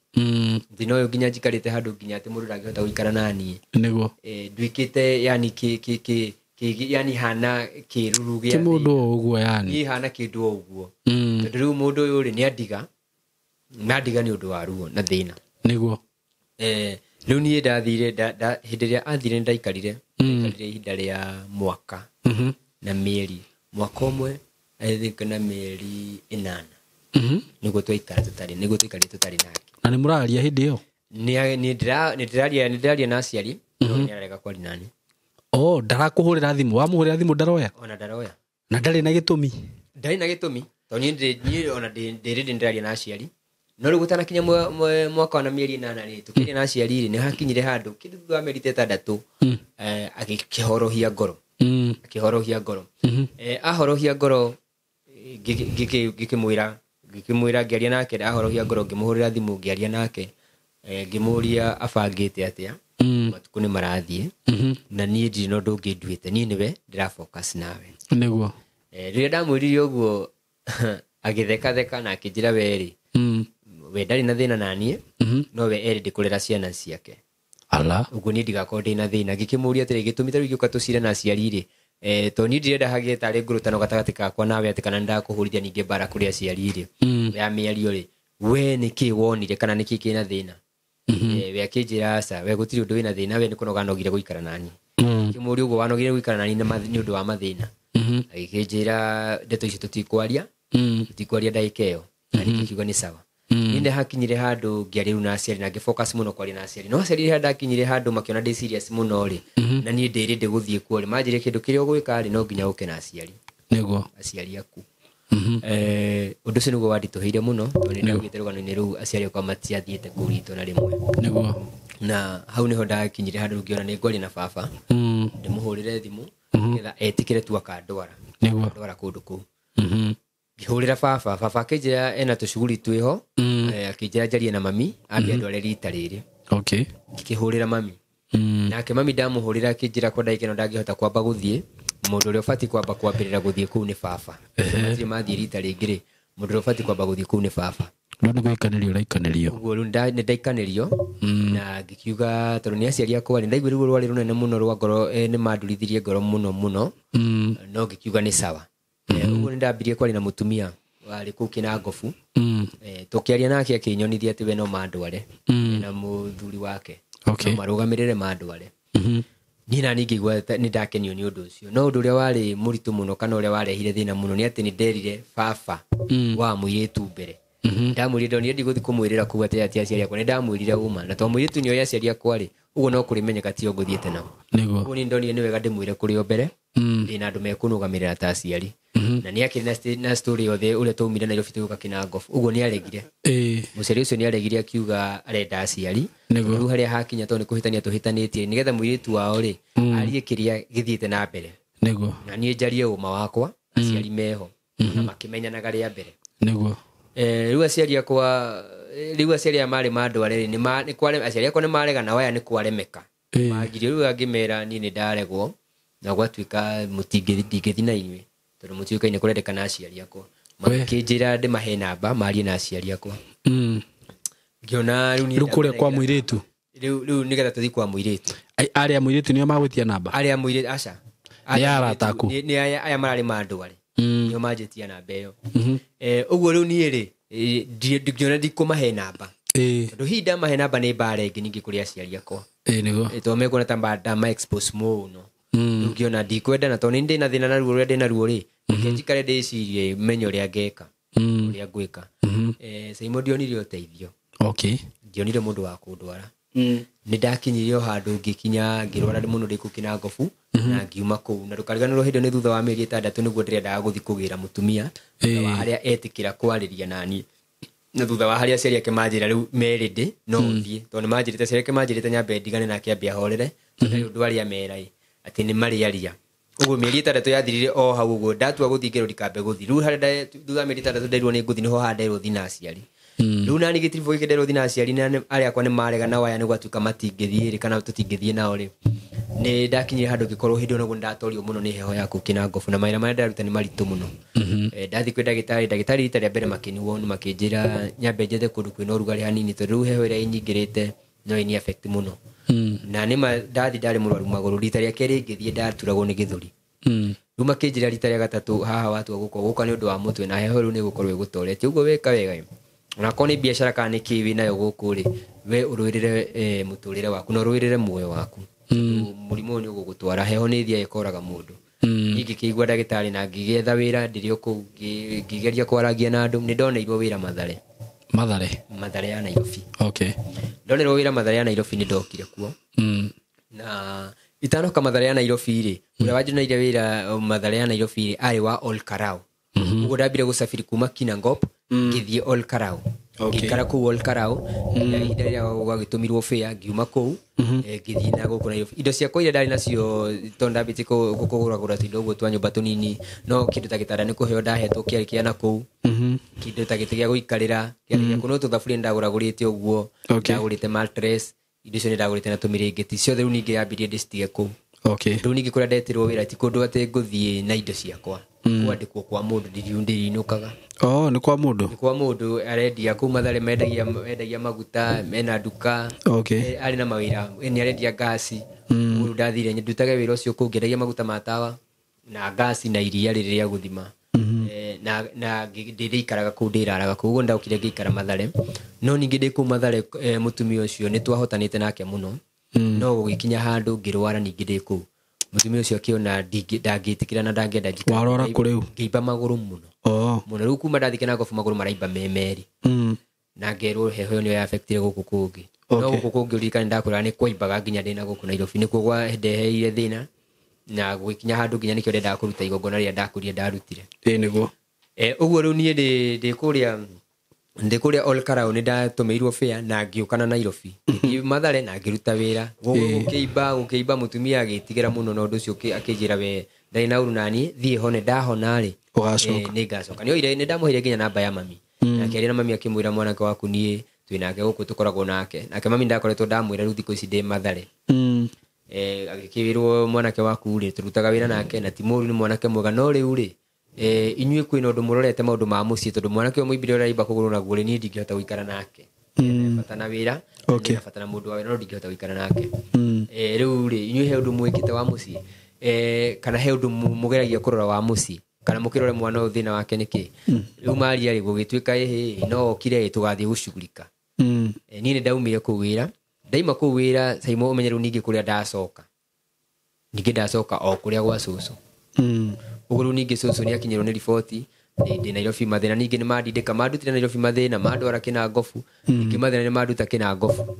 Thĩna ũyũ nginya njikarĩte handũ nginya atĩ mũndũ ndangĩhota gũikara na niĩ. Nĩguo. Nduĩkĩte yani kĩ, kĩ, kĩ, kĩ, yani hana kĩruru gĩa Ti mũndũ thĩna. o ũguo yani. Niĩ hana kĩndũ o ũguo. Tondũ rĩu mũndũ ũyũ rĩ, nĩ andiga. Na andiga nĩ ũndũ wa ruo na thĩna. Nĩguo. Rĩu niĩ ndathire, hĩndĩ ĩrĩa athire nĩ ndaikarire. Ndaikarire ihinda rĩa mwaka. Na mĩeri. Mwaka ũmwe, I think na mĩeri 8. Nĩguo twaikara tũtarĩ, nĩguo twaikarire tũtarĩ nake. Na nĩ mũraria hĩndĩ ĩyo? Nĩ ndĩraria na aciari, no nĩ ararega kwaria nani. Oh, ndarakũhũrĩra thimũ. Wamũhũrĩra thimũ ndaroya? Ona ndaroya. Na ndarĩ na gĩtũmi? Ndarĩ na gĩtũmi. Tondũ niĩ niĩ ona ndĩ ready ndĩraria na aciari. No rĩu gũtanakinya mwaka wa mĩeri 8 rĩ, tũkĩaria na aciari rĩ, nĩ hakinyire handũ, kĩndũ thutha wa mĩeri ta 6, agĩkĩhorohia ngoro. Akĩhorohia ngoro. Ahorohia ngoro, ngĩkĩmwĩra ngĩaria nake, ahorohia ngoro, ngĩmũhũrĩra thimũ, ngĩaria nake, ngĩmũũria abangĩte atĩa. Matukũ nĩ marathiĩ. Na niĩ ndirĩ na ũndũ ũngĩ nduĩte, niĩ nĩwe ndĩra focus nawe. Nĩguo. Rĩrĩa ndamwĩrire ũguo, agĩthekatheka na akĩnjĩra we rĩ, we ndarĩ na thĩna na niĩ, no we erĩ ndĩkũrera ciana ciake. Ala. Ũguo niĩ ndigakorwo ndĩ na thĩna. Ngĩkĩmũũria atĩrĩ, gĩtũmi ta rĩu ingĩũka tũcire na aciari rĩ, tondũ niĩ ndirenda hagĩe tarĩ ngũrũtano gatagatĩ gakwa nawe atĩ kana nĩndakũhũrithia ningĩ mbara kũrĩ aciari rĩ, ya mĩario rĩ, we nĩkĩ wonire kana nĩkĩ kĩna thĩna? We akĩnjĩra aca, we gũtirĩ ũndũ wĩna thĩna, we nĩ kũnoga nogire gũikara na niĩ. Ngĩmũũria ũguo wanogire gũikara na niĩ nĩ ũndũ wa mathĩna. Agĩkĩnjĩra ndeto icio tũtikwaria, tũtikwaria ndagĩka ĩyo. Na niĩ ngĩkiuga nĩ sawa. Niĩ nĩhakinyire handũ ngĩaria rĩu na aciari na ngĩfocus mũno kwaria na aciari. No aciari rĩrĩa ndakinyire handũ makĩona ndĩ serious mũno rĩ, na niĩ ndĩ ready gũthiĩ kuo rĩ, manjĩrire kĩndũ kĩrĩa ũgwĩka rĩ, no nginya ũke na aciari. Nĩguo. Aciari aku. Ũndũ ũcio nĩguo wanditũhĩire mũno, tondũ nĩ ndaugĩte rũgano-inĩ rũu aciari akwa matiathiĩte kũrigitwo na rĩmwe. Nĩguo. Na hau nĩho ndakinyire handũ ngĩona nĩ ngwaria na baba, ndĩmũhũrĩre thimũ nĩgetha etĩkĩre tu akandwara. Nĩguo. Akandwara kũndũ kũu. Ngĩhũrĩra baba, baba akĩnjĩra ena tũcuguri twĩho, akĩnjĩra njarie na mami ambe andware rita rĩrĩ. Okay. Ngĩkĩhũrĩra mami. Nake mami ndamũhũrĩra akĩnjĩra kwa ndagĩka ĩno ndangĩhota kwamba gũthiĩ, mũndũ ũrĩa ũbatiĩ kwamba kwambĩrĩra gũthiĩ kũu nĩ baba. Matirĩ mathiĩ rita rĩngĩ rĩ, mũndũ ũrĩa ũbatiĩ kwamba gũthiĩ kũu nĩ baba. Rĩu nĩ gũikanĩrio ũraikanĩrio. Ũguo rĩu nĩ ndaikanĩrio, na ngĩkiuga tondũ nĩ aciari akwa rĩ, ndaiguire ruo rwarĩ rũnene mũno rwa ngoro, nĩ mandurithirie ngoro mũno mũno, no ngĩkiuga nĩ sawa. Ũguo nĩ ndambirie kwaria na mũtumia warĩ kũu Kĩnangobu. Tũkĩaria nake akĩnyonithia atĩ we no mandware, na mũthuri wake. Okay. No marũgamĩrĩre mandware. Niĩ nani ngĩigua nĩ ndakenio nĩ ũndũ ũcio. No ũndũ ũrĩa warĩ mũritũ mũno kana ũrĩa warehire thĩna mũno nĩ atĩ nĩ nderire baba wa mũirĩtu mbere. Ndamwĩrire ndonire ndigũthiĩ kũmwĩrĩra kũu atĩ atĩ aciari akwa, nĩ ndamwĩrire ũma. Na tondũ mũirĩtu nĩoĩ aciari akwa rĩ, ũguo no kũrĩmenyeka tio ngũthiĩte nao. Nĩguo. Ũguo niĩ ndonire nĩ wega ndĩmwĩre kũrĩ o mbere, ndĩna andũ mekũnũgamĩrĩra ta aciari. Na nĩ akĩrĩ na story yothe ũrĩa twaumire Nairobi tũgĩũka Kĩnangobu. Ũguo nĩ aregire. Mũciari ũcio nĩ aregire akiuga arenda aciari. Nĩguo. Rĩu harĩa hakinya tondũ nĩ kũhĩtania tũhĩtanĩtie, nĩgetha mũirĩtu wao rĩ, arie kĩrĩa gĩthiĩte na mbere. Nĩguo. Na niĩ njarie ũma wakwa, aciari meho, na makĩmenyanaga rĩa mbere. Nĩguo. Rĩu aciari akwa, rĩu aciari aya marĩ mandware rĩ, nĩ kware, aciari akwa nĩ marega na waya nĩ kwaremeka. Mangirie rĩu angĩmera niĩ nĩ ndaregwo, na gwatuĩka ndingĩthiĩ na inyuĩ, tondũ mũtiũkaine kũrendekana aciari akwa. Makĩnjĩra ndĩmahe namba marie na aciari akwa. Ngĩona rĩu niĩ Rĩu kũrĩa kwa ndamũnengera. mũirĩtu? Rĩu nĩgetha tũthiĩ kwa mũirĩtu. Arĩa mũirĩtu nĩo magwĩtia namba? Arĩa mũirĩtu, aca. Nĩ arata aku? Nĩ aya mararĩ mandware. Nĩo manjĩtia namba ĩyo. Ũguo rĩu niĩ rĩ, ndingĩona ndikũmahe namba. Tondũ hihi ndamahe namba nĩ mbara ĩngĩ ningĩ kũrĩ aciari akwa. Nĩguo. Tondũ mekuona ta ndama expose mũno. Rĩu ngĩona ndikwenda, na tondũ nĩ ndĩ na thĩna na ruo rũrĩa ndĩ naruo rĩ, reke njikare ndĩcirie menye ũrĩa ngeka, ũrĩa ngwĩka. Saimo ndionire ũteithio. Okay. Ndionire mũndũ wa kũndwara. Nĩ ndakinyire o handũ ngĩkinya ngĩrwara mũno ndĩ kũu Kĩnangobu, na ngiuma kũu. Na ndũkariganĩrwo hĩndĩ ĩyo nĩ thutha wa mĩeri 6 nĩguo ndĩrendaga gũthiĩ kũgĩra mũtumia, thutha wa harĩa etĩkĩra kwarĩria nani. Na thutha wa harĩa aciari ake manjĩra rĩu merĩ ndĩ, no ũthiĩ. Tondũ nĩ manjĩrĩte, aciari ake manjĩrĩte nyambe ndigane nake ambe ahorere, tondũ ndarĩ ũndũ arĩa mera ĩ, atĩ nĩ marĩaria. Ũguo mĩeri 6 yathirire o hau ũguo, ndatua gũthiĩ ngĩrwo ndikambe gũthiĩ. Rĩu harĩa thutha wa mĩeri 6 nderirwo nĩ ngũthiĩ, nĩho haha nderirwo thiĩ na aciari. Rĩu nani gĩtiribũ gĩkĩ nderirwo thiĩ na aciari, na arĩa akwa nĩ marega na waya nĩ gwatuĩka matingĩthiĩ rĩ, kana tũtingĩthiĩ nao rĩ. Nĩ ndakinyire handũ ngĩkorwo hĩndĩ ĩyo naguo nĩndatorio mũno nĩ heho ya kũu Kĩnangobu, na mawĩra marĩa ndaruta nĩ maritũ mũno. Ndathiĩ kwĩ ndagĩtarĩ, ndagĩtarĩ rita rĩa mbere makĩniwona, makĩnjĩra nyambe njethe kũndũ kwĩna ũrugarĩ hanini, tondũ rĩu heho ĩrĩa ĩnyingĩrĩte no ĩni affect mũno. Na nĩ ma ndathi ndarĩ mũrwaru magũrũ, rita rĩa kerĩ ngĩthiĩ ndaturagwo nĩ gĩthũri. Rĩu makĩnjĩra rita rĩa gatatũ haha watua gũka nĩ ũndũ wa mũtwe, na heho rĩu nĩ ĩgũkorwo ĩgũtoretie. Ũguo weka wega ĩ, onakorwo nĩ biacara kana nĩ kĩĩ wĩnayo gũkũ rĩ, we ũrũĩrĩre mũtũrĩre waku na ũrũĩrĩre muoyo waku. Mũrimũ ũyũ nĩ ũgũgũtwara, heho nĩ ĩthiaga ĩkoraga mũndũ. Niĩ ngĩkĩigua ndagĩtarĩ na ngĩgĩetha wĩra ndĩrĩ o kũu, ngĩgeria kwarangia na andũ, nĩ ndoneirwo wĩra Mathare. Mathare? Mathare ya Nairobi. Okay. Ndoneirwo wĩra Mathare ya Nairobi, nĩ ndokire kuo. Na itanoka Mathare ya Nairobi rĩ, ũrĩa wanjoneire wĩra Mathare ya Nairobi rĩ, arĩ wa Ol Kalou. Ũguo ndambire gũcabiri kuma Kinangop, ngĩthiĩ Ol Kalou. Okay. Ngĩikara kũu Ol Kalou, na ihinda rĩrĩa gwagĩtũmirwo fare, ngiuma kũu, ngĩthiĩ na gũkũ Nairobi. Indo ciakwa iria ndarĩ nacio, tondũ ndambĩtie kũgũragũra tũindo ũguo twa nyũmba tũnini, no kĩndũ ta gĩtanda nĩ kũheo ndahetwo kĩarĩ kĩa na kũu. Kĩndũ ta gĩtĩ gĩa gũikarĩra, kĩarĩ gĩa kũu, no tũthaburia nĩndagũragũrĩte ũguo, Okay. ndagũrĩte mattress, indo icio nĩndagũrĩte na tũmĩrĩngĩti ciothe, rĩu ningĩ yambirie ndĩcitige kũu. Okay. Rĩu ningĩ kũrĩa ndetirwo wĩra ti kũndũ atĩ ngũthiĩ na indo ciakwa. Kwandĩkwo kwa mũndũ, ndĩrinũkaga. Oh, nĩ kwa mũndũ? Nĩ kwa mũndũ, arendia kũu Mathare, mendagia maguta, mena nduka. Okay. Arĩ na mawĩra, nĩ arendia ngasi. Mũndũ ndathire, ndutage wĩra ũcio kũu, ngĩendagia maguta ma tawa na ngasi na iria rĩrĩ rĩa gũthima. Na ndĩrĩikaraga kũu, ndĩraraga kũu, ũguo ndaũkire ngĩikara Mathare. No ningĩ ndĩ kũu Mathare, mũtumia ũcio nĩ twahotanĩte nake mũno. No gũgĩkinya handũ ngĩrwara ningĩ ndĩ kũu. Mũtumia ũcio akĩona ndangĩtĩkĩra na ndangĩenda njikare. Warwara kũ rĩu? Ngĩimba magũrũ mũno. Oh. Mũno. Rĩu kuma ndathiĩ Kĩnangobu magũrũ maraimba me merĩ. Na ngerwo heho ĩyo nĩyo ya-affectire gũkũ kũngĩ. No Okay. gũkũ kũngĩ ũririkane ndakwĩra nĩ kwaimbaga nginya ndĩna gũkũ Nairobi. Nĩkuo gwandeheire thĩna. Na gũgĩkinya handũ nginya nĩkĩo ndendaga kũruta igongona rĩrĩa ndakũrire ndarutire. Ĩĩ, nĩguo. Ũguo rĩu niĩ ndĩ kũrĩa Ol Kalou nĩ ndatũmĩirwo fare na ngĩũka na Nairobi. Ngĩthiĩ Mathare na ngĩruta wĩra. Gũkĩimba mũtumia agĩtigĩra mũno na ũndũ ũcio akĩnjĩra we ndarĩ na ũru naniĩ, thiĩ hone, ndahona rĩ Ũgacoka. Nĩ ngacoka. Nĩ ndamũheire nginya namba ya mami. Na akĩaria na mami akĩmwĩra mwanake waku niĩ twĩ nake gũkũ tũkoragwo nake. Nake mami ndakoretwo ndamwĩra rĩu thikũ ici ndĩ Mathare. Agĩkĩrwo mwanake waku rĩ tũrutaga wĩra nake na ti mũru, nĩ mwanake mwega, no rĩu rĩ inyuĩ kwĩna ũndũ mũrorete maũndũ ma mũciĩ, tondũ mwanake ũyũ mũimbire ũrĩa aimba kũgũrũ naguo rĩ, niĩ ndingĩhota gũikara nake. Bata na wĩra, bata na mũndũ wa wĩra, no ndingĩhota gũikara nake. Rĩu rĩ inyuĩ he ũndũ mwĩkĩte wa mũciĩ, kana he ũndũ mũgeragia kũrora wa mũciĩ, kana mũkĩrore mwana ũyũ thĩna wake nĩkĩ? Rĩu maria rĩ gũgĩtuĩka ĩhĩ no okire tũgathiĩ gũcugurika. Niĩ nĩ ndaumire kũu wĩra, ndaima kũu wĩra Saimo ũmenye rĩu ningĩ kũrĩa ndacoka, ningĩ ndacoka o kũrĩa gwa cũcũ. Ũguo rĩu ningĩ cũcũ nĩ akinyĩrwo nĩ riboti ndĩ Nairobi mathĩna, ningĩ nĩ mandindĩka, mandutire Nairobi mathĩna, mandwara Kĩnangobu, ningĩ mathĩna nĩ manduta Kĩnangobu,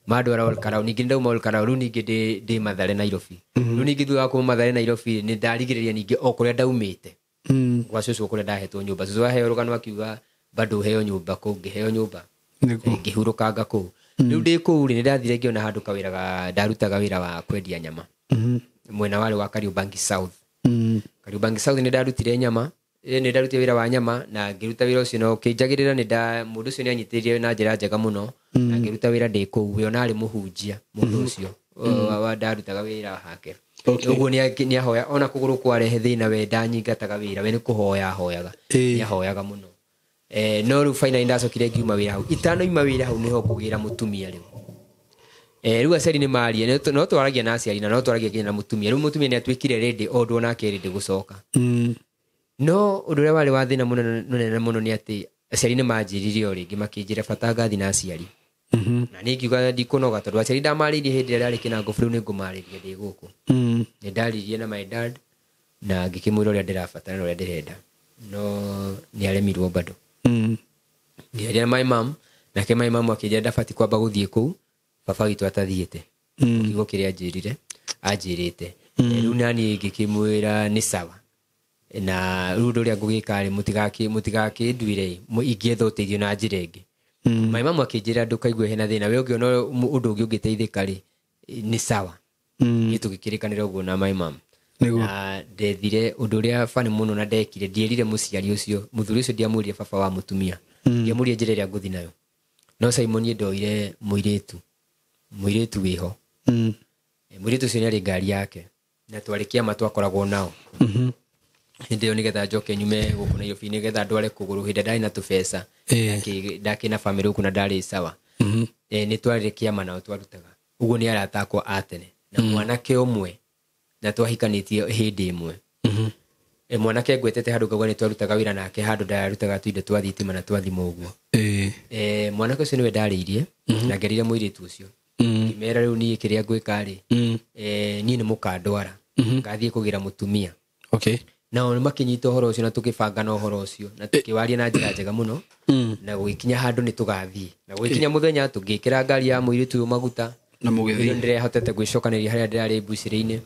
mandwara Ol Kalou, ningĩ ndauma Ol Kalou rĩu ningĩ ndĩ Mathare Nairobi. Rĩu ningĩ thutha wa kuma Mathare Nairobi nĩ ndarigĩrĩria ningĩ o kũrĩa ndaumĩte. Gwa cũcũ kũrĩa ndahetwo nyũmba. Cũcũ aheo rũgano akiuga bado heo nyũmba kũu, ngĩheo nyũmba. Ngĩhurũkanga kũu. Rĩu ndĩ kũu rĩ, nĩ ndathire ngĩona handũ kawĩra ga ndarutaga wĩra wa kwendia nyama. Mwena warĩ wa Kariobangi South. Kariobangi South nĩ ndarutire nyama, nĩ ndarutire wĩra wa nyama na ngĩruta wĩra ũcio na ũkĩnjagĩrĩra, nĩ nda mũndũ ũcio nĩ anyitĩrĩire na njĩra njega mũno, na ngĩruta wĩra ndĩ kũu. We ona arĩ mũhunjia mũndũ ũcio wa ndarutaga wĩra hake. Ũguo nĩ ahoya ona kũgũrũ kwarehe thĩna, we ndanyingataga wĩra, we nĩ kũhoya ahoyaga. Nĩ ahoyaga mũno. No rĩu finally ndacokire ngiuma wĩra hau. Itanoima wĩra hau nĩho ngũgĩra mũtumia rĩu. Rĩu aciari nĩ maria, no twaragia na aciari na no twaragia nginya na mũtumia. Rĩu mũtumia nĩ atuĩkire ready o ũndũ onake ready gũcoka. No ũndũ ũrĩa warĩ wa thĩna mũnene mũno nĩ atĩ aciari nĩ manjĩrire o rĩngĩ makĩnjĩra bata ngathi na aciari. Na niĩ ngiuga ndikũnoga tondũ aciari ndamarĩirie hĩndĩ ĩrĩa ndarĩ Kĩnangobu, rĩu nĩ ngũmarĩria ndĩ gũkũ. Nĩ ndaririe na my dad na ngĩkĩmwĩra ũrĩa ndĩrabatara na ũrĩa ndĩrenda, no nĩ aremirwo bado. Ngĩaria na my mom, nake my mom akĩnjĩra ndabatiĩ kwamba gũthiĩ kũu baba witũ atathiĩte. Kiugo kĩrĩa anjĩrĩte. Rĩu naniĩ ngĩkĩmwĩra nĩ sawa, na rĩu ũndũ ũrĩa ngũgĩka rĩ, mũtigakĩnduire ingĩetha ũteithio na njĩra ĩngĩ. My mom akĩnjĩra ndũkaigue hena thĩna, we ũngĩona ũndũ ũngĩ ũngĩteithĩka rĩ nĩ sawa. Niĩ tũgĩkĩrĩkanĩra ũguo na my mom. Na ndethire ũndũ ũrĩa funny mũno na ndekire, ndierire mũciari ũcio, mũthuri ũcio ndiamwĩrire baba wa mũtumia, ndiamwĩrire njĩra ĩrĩa ngũthiĩ nayo. No Simon niĩ ndoire mũirĩtu wĩho. Mũirĩtu ũcio nĩarĩ ngari yake na twarĩ kĩama twakoragwo nao. Hĩndĩ ĩyo nĩgetha njoke nyume gũkũ Nairobi, nĩgetha ndware kũgũrũ hĩndĩ ĩrĩa ndarĩ na tũbeca, ndakĩ na famĩlĩ gũkũ na ndarĩ sawa. Nĩ twarĩ kĩama nao twarutaga. Ũguo nĩ arata akwa a tene na mwanake ũmwe na twahikanĩtie hĩndĩ ĩmwe. Mwanake ngwetete handũ ngauga nĩ twarutaga wĩra nake handũ ndarutaga tũindo twa thitima na twa thimũ ũguo. Mwanake ũcio nĩwe ndarĩirie na ngerire mũirĩtu ũcio. Ngĩmera rĩu niĩ kĩrĩa ngwĩka rĩ, niĩ nĩ mũkandwara, ngathiĩ kũgĩra mũtumia. Nao nĩ makĩnyita ũhoro ũcio na tũkĩbanga na ũhoro ũcio na tũkĩwaria na njĩra njega mũno, na gũgĩkinya handũ nĩ tũgathiĩ, na gũgĩkinya mũthenya tũgĩkĩra ngari ya mũirĩtu ũyũ maguta, na mũgĩthiĩ. Nĩ ndĩrehotete gwĩcokanĩria harĩa ndĩrarĩ mbucĩrĩ-inĩ,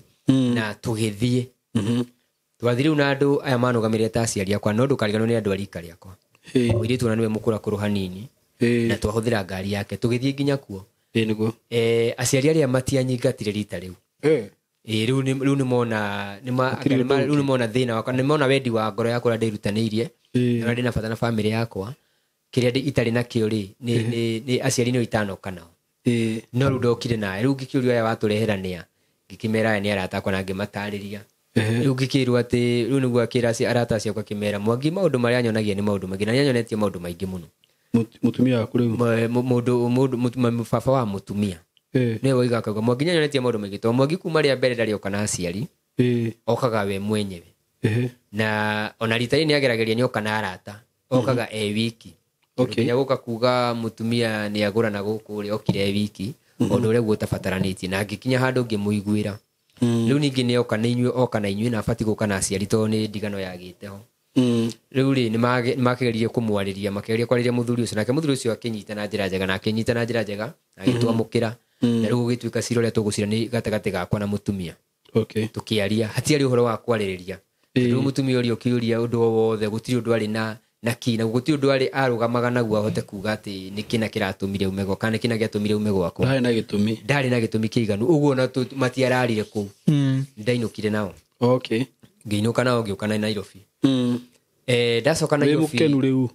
na tũgĩthiĩ. Twathiĩ rĩu na andũ aya manũgamĩrĩre ta aciari akwa, no ndũkariganĩrwo nĩ andũ a rika rĩakwa. Mũirĩtu ona nĩwe mũkũrakũrũ hanini, na twahũthĩra ngari yake tũgĩthiĩ nginya kuo. Nĩguo. Aciari arĩa matianyingatire rita rĩu. Rĩu rĩu nĩmona, Hatirĩ ũndũ rĩu nĩmona thĩna wakwa, nĩmona wendi wa ngoro yakwa ũrĩa ndĩrutanĩirie, na ũrĩa ndĩna bata na bamĩrĩ yakwa. Kĩrĩa itarĩ nakĩo rĩ, nĩ aciari nĩo itanoka nao. No rĩu ndokire nawe, rĩu ngĩkĩũrio aya watũrehera nĩa, ngĩkĩmera aya nĩ arata akwa na ngĩmatarĩria. Rĩu ngĩkĩrwo atĩ, rĩu nĩguo akĩra arata acio akwa akĩmera, Mwangi maũndũ marĩa anyonagia nĩ maũndũ maingĩ, na nĩanyonetie maũndũ maingĩ mũno. Mũtumia waku rĩu? Mũndũ, baba wa mũtumia. Nĩwe woiga akauga, Mwangi nĩanyonetie maũndũ maingĩ, tondũ Mwangi kuma rĩa mbere ndarĩ oka na aciari, okaga we mwenyewe. Na ona rita rĩrĩ nĩageragĩria nĩoka na arata, okaga e wiki. Nginya gũka kuga mũtumia nĩagũrana gũkũ rĩ, okire e wiki, ũndũ ũrĩa guo ũtabataranĩtie, na ngĩkinya handũ ngĩmũiguĩra. Rĩu ningĩ nĩoka na inyuĩ, oka na inyuĩ, na abatiĩ gũka na aciari tondũ nĩ ndigano yagĩte ho. Rĩu rĩ, nĩmakĩgeririe kũmwarĩria, makĩgeria kwarĩria mũthuri ũcio, nake mũthuri ũcio akĩnyita na njĩra njega, na akĩnyita na njĩra njega, na agĩtwamũkĩra. Na rĩu gũgĩtuĩka cira ũrĩa tũgũcira nĩ gatagatĩ gakwa na mũtumia. Tũkĩaria, hatiarĩ ũhoro wa kwarĩrĩria. Rĩu mũtumia ũrĩa ũkĩũria ũndũ o wothe gũtirĩ ũndũ arĩ na kĩ na gũtirĩ ũndũ arĩ arũgamaga naguo ahote kuga atĩ nĩ kĩna kĩratũmire ume gwakwa kana nĩ kĩna gĩatũmire ume gwakwa. Ndarĩ na gĩtũmi. Ndarĩ na gĩtũmi kĩiganu ũguo ona matiararire kũu. Ndainũkire nao. Okay. Ngĩinũka nao ngĩũka na Nairobi. Ndacoka Nairobi. Wĩ mũkenu rĩu?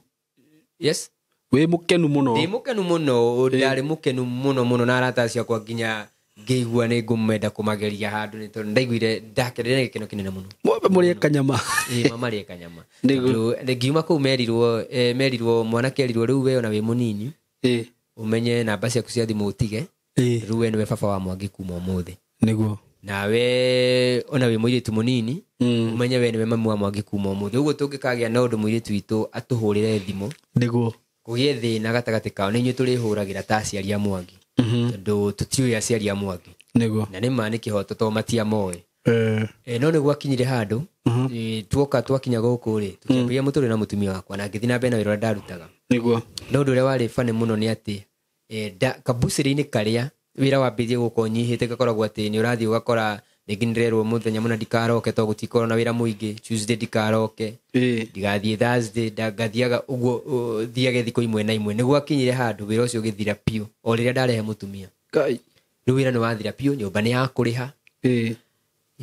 Yes. Wĩ mũkenu mũno? Ndĩ mũkenu mũno, ndarĩ mũkenu mũno mũno na arata acio akwa nginya ngĩigua nĩ ngũmenda kũmageria handũ nĩ tondũ ndaiguire ndakenire na gĩkeno kĩnene mũno. Mwambe mũrĩe kanyama. Ĩĩ, mamarĩe kanyama. Tondũ ngiuma kũu merirwo mwanake erirwo rĩu we ona wĩ mũnini. Ũmenye namba ciaku cia thimũ ũtige. Rĩu we nĩwe baba wa Mwangi kuma ũmũthĩ. Nĩguo. Nawe ona wĩ mũirĩtu mũnini, ũmenye we nĩwe mamu wa Mwangi kuma ũmũthĩ. Ũguo tũngĩkagĩa na ũndũ mũirĩtu witũ atũhũrĩre thimũ. Nĩguo. Kũgĩe thĩna gatagatĩ kao nĩ inyuĩ tũrĩhũragĩra ta aciari a Mwangi. Tondũ tũtiũĩ aciari a Mwangi. Nĩguo. Na nĩ ma nĩ kĩhoto tondũ matiamoĩ. No nĩ gwakinyire handũ, tuoka twakinya gũkũ rĩ, tũkĩambĩrĩria mũtũrĩre na mũtumia wakwa na ngĩthiĩ na mbere na wĩra ũrĩa ndarutaga. Nĩguo. No ũndũ ũrĩa warĩ funny mũno nĩ atĩ, kabucĩrĩ-inĩ karĩa wĩra wambĩrĩirie gũkorwo ũnyihĩte, gakoragwo atĩ nĩ ũrathiĩ ũgakora rĩngĩ nĩndĩrerwo mũthenya mũna ndikaroke tondũ gũtikorwo na wĩra mũingĩ, Tuesday ndikaroke, ndigathiĩ Thursday, ngathiaga ũguo, thiage thikũ imwe na imwe. Nĩ gwakinyire handũ wĩra ũcio ũgĩthira biũ o rĩrĩa ndarehe mũtumia. Ngai. Rĩu wĩra nĩ wathira biũ, nyũmba nĩ ya kũrĩha.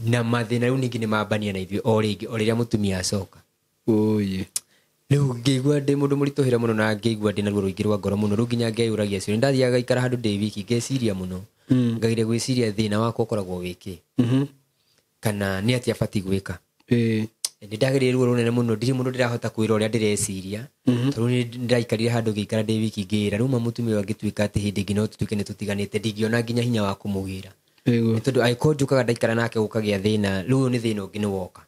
Na mathĩna rĩu ningĩ nĩ mambania na ithuĩ o rĩngĩ o rĩrĩa mũtumia acoka. Oye. Rĩu ngĩigua ndĩ mũndũ mũritũhĩre mũno na ngĩigua ndĩ na ruo rũingĩ rwa ngoro mũno, rĩu nginya ngeyũragia ciũria. Ndathiaga ngaikara handũ ndĩ wiki ngeciria mũno. Ngageria gwĩciria thĩna wakwa ũkoragwo wĩ kĩ. Kana nĩ atĩa batiĩ gwĩka. Nĩ ndagereire ruo rũnene mũno, ndirĩ mũndũ ndĩrahota kwĩra ũrĩa ndĩreciria. Tondũ nĩ ndĩraikarire handũ ngĩikara ndĩ wiki ngĩĩra, rĩu ma mũtumia ũyũ angĩtuĩka atĩ hĩndĩ ĩngĩ no tũtuĩke nĩ tũtiganĩte, ndingĩona nginya hinya wa kũmũgĩra. Nĩ tondũ angĩkorwo njũkaga ndaikara nake gũkagĩa thĩna, rĩu ũyũ nĩ thĩna ũngĩ nĩ woka.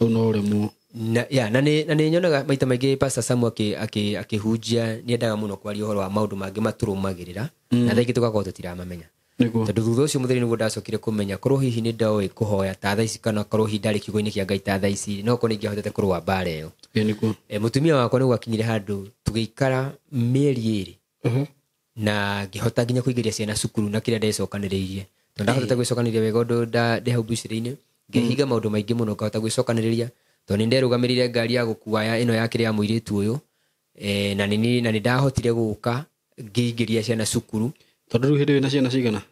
Ũyũ no ũremwo. Na, ya, na nĩ, na nĩ nyonaga maita maingĩ Pastor Samu akĩhunjia, nĩ endaga mũno kwaria ũhoro wa maũndũ mangĩ matũrũmagĩrĩra, na thaa ingĩ tũgakorwo tũtiramamenya. Tondũ thutha ũcio mũtheri nĩguo ndacokire kũmenya korwo hihi nĩ ndoĩ kũhoya ta thaa ici, kana korwo hihi ndarĩ kiugo-inĩ kĩa Ngai ta thaa ici, no korwo nĩ ingĩahotete kũrũa mbara ĩyo. Nĩguo. Mũtumia wakwa nĩ gwakinyire handũ tũgĩikara mĩeri ĩrĩ. Na ngĩhota nginya kũingĩria ciana cukuru na kĩrĩa ndecokanĩrĩirie. Tondũ ndahotete gwĩcokanĩrĩria wega ũndũ ndĩ hau mbucĩrĩ-inĩ, ngĩhinga maũndũ maingĩ mũno ngahota gwĩcokanĩrĩria. Tondũ nĩ nderũgamĩrĩire ngari ya gũkua ĩno ya kĩrĩa ya mũirĩtu ũyũ. Na nĩ ndahotire gũka ngĩingĩria ciana cukuru. Tondũ rĩu hĩndĩ ĩyo wĩna ciana cigana?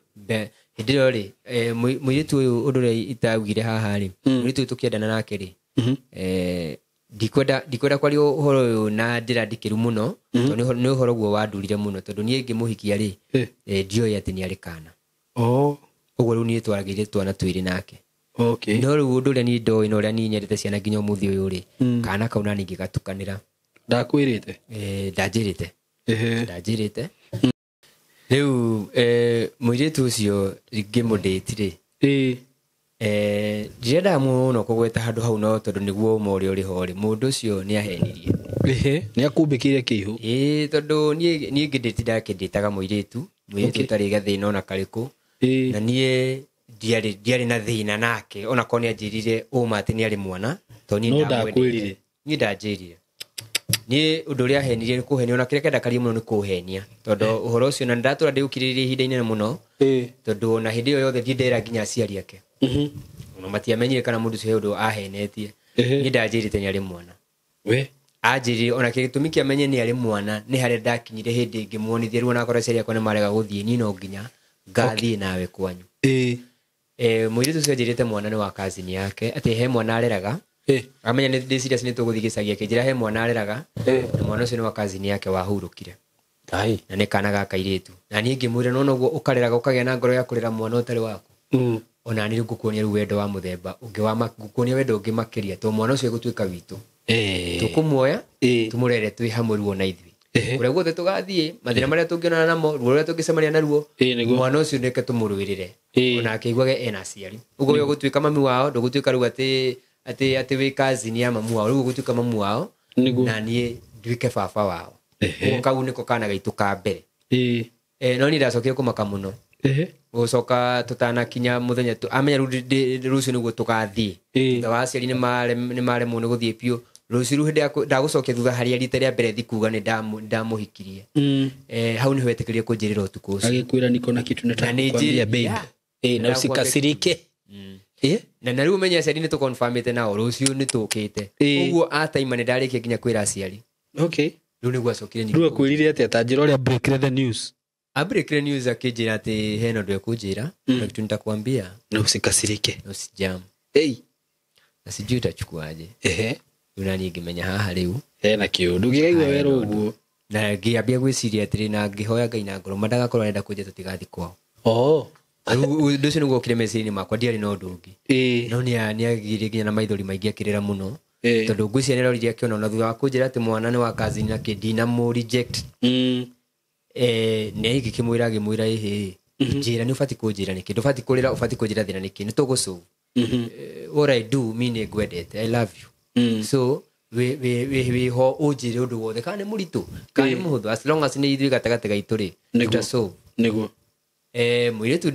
Hĩndĩ ĩyo rĩ, mũirĩtu ũyũ ũndũ ũrĩa itaugire haha rĩ, mũirĩtu ũyũ tũkĩendana nake rĩ, ndikwenda kwaria ũhoro ũyũ na njĩra ndikĩru mũno, tondũ nĩ ũhoro guo wandurire mũno, tondũ niĩ ngĩmũhikia rĩ, ndioĩ atĩ nĩ arĩ kana. Ũguo rĩu niĩ twaragĩire twana twĩrĩ nake. No rĩu ũndũ ũrĩa niĩ ndoĩ na ũrĩa niĩ nyendete ciana nginya ũmũthĩ ũyũ rĩ, kana kau na niĩ ngĩgatukanĩra. Ndakwĩrĩte? Ndanjĩrĩte. Ndanjĩrĩte. Rĩu, mũirĩtu ũcio ngĩmũndĩti rĩ, ndirendaga mũno kũgweta handũ hau no tondũ nĩguo ũma ũrĩa ũrĩ ho rĩ, mũndũ ũcio nĩ ahenirie. Nĩ akumbĩkĩire kĩihũ. Tondũ niĩ ngĩndĩti ndakĩndĩtaga mũirĩtu, mũirĩtu ũtarĩ gathĩna ona karĩkũ. Na niĩ ndiarĩ na thĩna nake, ona korwo nĩ anjĩrire ũma atĩ nĩ arĩ mwana, tondũ niĩ No ndamwendete. ndakwĩrire. Niĩ ndanjĩrire. Niĩ ũndũ ũrĩa ahenirie nĩ kũhenia, ona kĩrĩa kĩandakaria mũno nĩ kũhenia. Tondũ ũhoro ũcio na ndatũra ndĩũkirĩrĩria ihinda inene mũno, tondũ ona hĩndĩ ĩyo yothe ndindera nginya aciari ake. Ona matiamenyire kana mũndũ ũcio he ũndũ ahenetie. Niĩ ndanjĩrĩte nĩ arĩ mwana. We? Anjĩrire, ona gĩtũmi kĩa menye nĩ arĩ mwana, nĩ harĩa ndakinyire hĩndĩ ĩngĩ muonithie, rĩu ona akorwo aciari akwa nĩ marega gũthiĩ, niĩ no nginya ngathiĩ nawe kwanyu. Mũirĩtu ũcio anjĩrĩte mwana nĩ wa cousin yake, atĩ he mwana areraga. Amenya nĩ ndĩ serious nĩ tũgũthiĩ gĩcagi, akĩnjĩra he mwana areraga, na mwana ũcio nĩ wa cousin yake wahurũkire. Ai. Na nĩ kana ga kairĩtu. Na niĩ ngĩmwĩra, no noguo ũkareraga ũkagĩa na ngoro ya kũrera mwana ũtarĩ waku. Ona niĩ ngũkuonia rĩu wendo wa mũthemba ũngĩ wa ngũkuonia wendo ũngĩ makĩria, tondũ mwana ũcio egũtuĩka witũ. Tũkũmuoya, tũmũrere twĩ hamwe ruo na ithuĩ. Kũrĩa guothe tũgathiĩ, mathĩna marĩa tũngĩonana namo, ruo rũrĩa tũngĩcemania naruo, mwana ũcio nĩke tũmũrũĩrĩre. Ona akĩiguage ena aciari. Ũguo we ũgũtuĩka mami wao, ndũgũtuĩka rĩu atĩ wĩ cousin ya mamu wao, rĩu ũgũtuĩka mamu wao, na niĩ nduĩke baba wao. Ũguo kau nĩko kana gaitũ ka mbere. No niĩ ndacokire kũmaka mũno. Gũcoka tũtanakinya mũthenya amenya rĩu rũciũ nĩguo tũgathiĩ. Thutha wa aciari nĩ maremwo nĩ gũthiĩ biũ. Rũciũ rĩu hĩndĩ ya ndagũcokia thutha harĩa rita rĩa mbere thikuga nĩ ndamũhikirie. Hau nĩho etĩkĩrire kũnjĩrĩra ũtukũ ũcio. Agĩkwĩra niko na kitu nataka Na nĩ kukwambia, njĩrĩ- babe. Yeah. Na Nataka kukwambia usikasirike. kitu. Na na rĩu ũmenye aciari nĩ tũconfirmĩte nao rũciũ nĩ tũkĩte. Ũguo ataima nĩ ndarĩkia nginya kwĩra aciari. Okay. Rĩu nĩguo acokire ningĩ. Rĩu akwĩrire atĩa ta njĩra ũrĩa break the news? Abreak news akĩnjĩra atĩ hena ũndũ ekũnjĩra, na kitu nitakwambia na usikasirike. Na usijam. Hey. Na sijui utachukuaje. Ehe. Rĩu naniĩ ngĩmenya haha rĩu hena kĩũndũ ngĩkaigua wera ũguo. Na ngĩambia gwĩciria atĩrĩ, na ngĩhoya Ngai na ngoro mandagakorwo arenda kũnjĩra tũtigathiĩ kwao. Oh. Rĩu ũndũ ũcio nĩguo okire meciria-inĩ makwa, ndiarĩ na ũndũ ũngĩ. No nĩagirie nginya na maithori maingĩ akĩrĩra mũno. Tondũ ngwĩciria nĩarorire akĩona ona thutha wa kũnjĩra atĩ mwana nĩ wa cousin na kĩ ndinamũ reject. Nĩ agĩkĩmwĩra agĩmwĩra ĩhĩ, njĩra nĩ ũbatiĩ kũnjĩra nĩkĩ, ndũbatiĩ kũrĩra, ũbatiĩ kũnjĩra thĩna nĩkĩ, nĩ tũgũsolve. What I do, mi nĩ ngwendete, I love you. So wĩho ũnjĩre ũndũ wothe, kana nĩ mũritũ, kana nĩ mũhũthũ, as long as nĩ ithuĩ gatagatĩ gaitũ rĩ, tũtasolve. Nĩguo. Mũirĩtu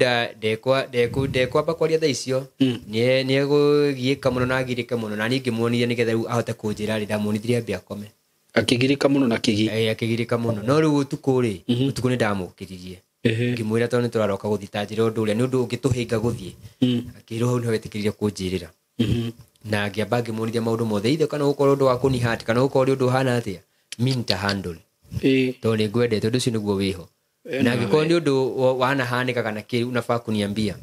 ndekwamba kwaria thaa icio, nĩegũgiĩka mũno na agirĩke mũno, na niĩ ngĩmuonithia nĩgetha rĩu ahote kũnjĩra rĩ, ndamuonithirie ambe akome. Akĩgirĩka mũno na kĩgi. Akĩgirĩka mũno. No rĩu ũtukũ rĩ, ũtukũ nĩ ndamũkĩririe. Ngĩmwĩra tondũ nĩ tũraroka gũthiĩ ta njĩra ũndũ ũrĩa, nĩ ũndũ ũngĩtũhĩnga gũthiĩ. Akĩrwo hau nĩho etĩkĩrire kũnjĩrĩra. Na ngĩamba ngĩmuonithia maũndũ mothe, ithe kana ũkorwo ũndũ wa kũni-hurt, kana ũkorwo ũndũ ũhana atĩa, mi nita handle. Tondũ nĩ ngwendete, ũndũ ũcio nĩguo wĩho. Na angĩkorwo nĩ ũndũ wanahanĩka kana kĩ, unafaa kuniambia.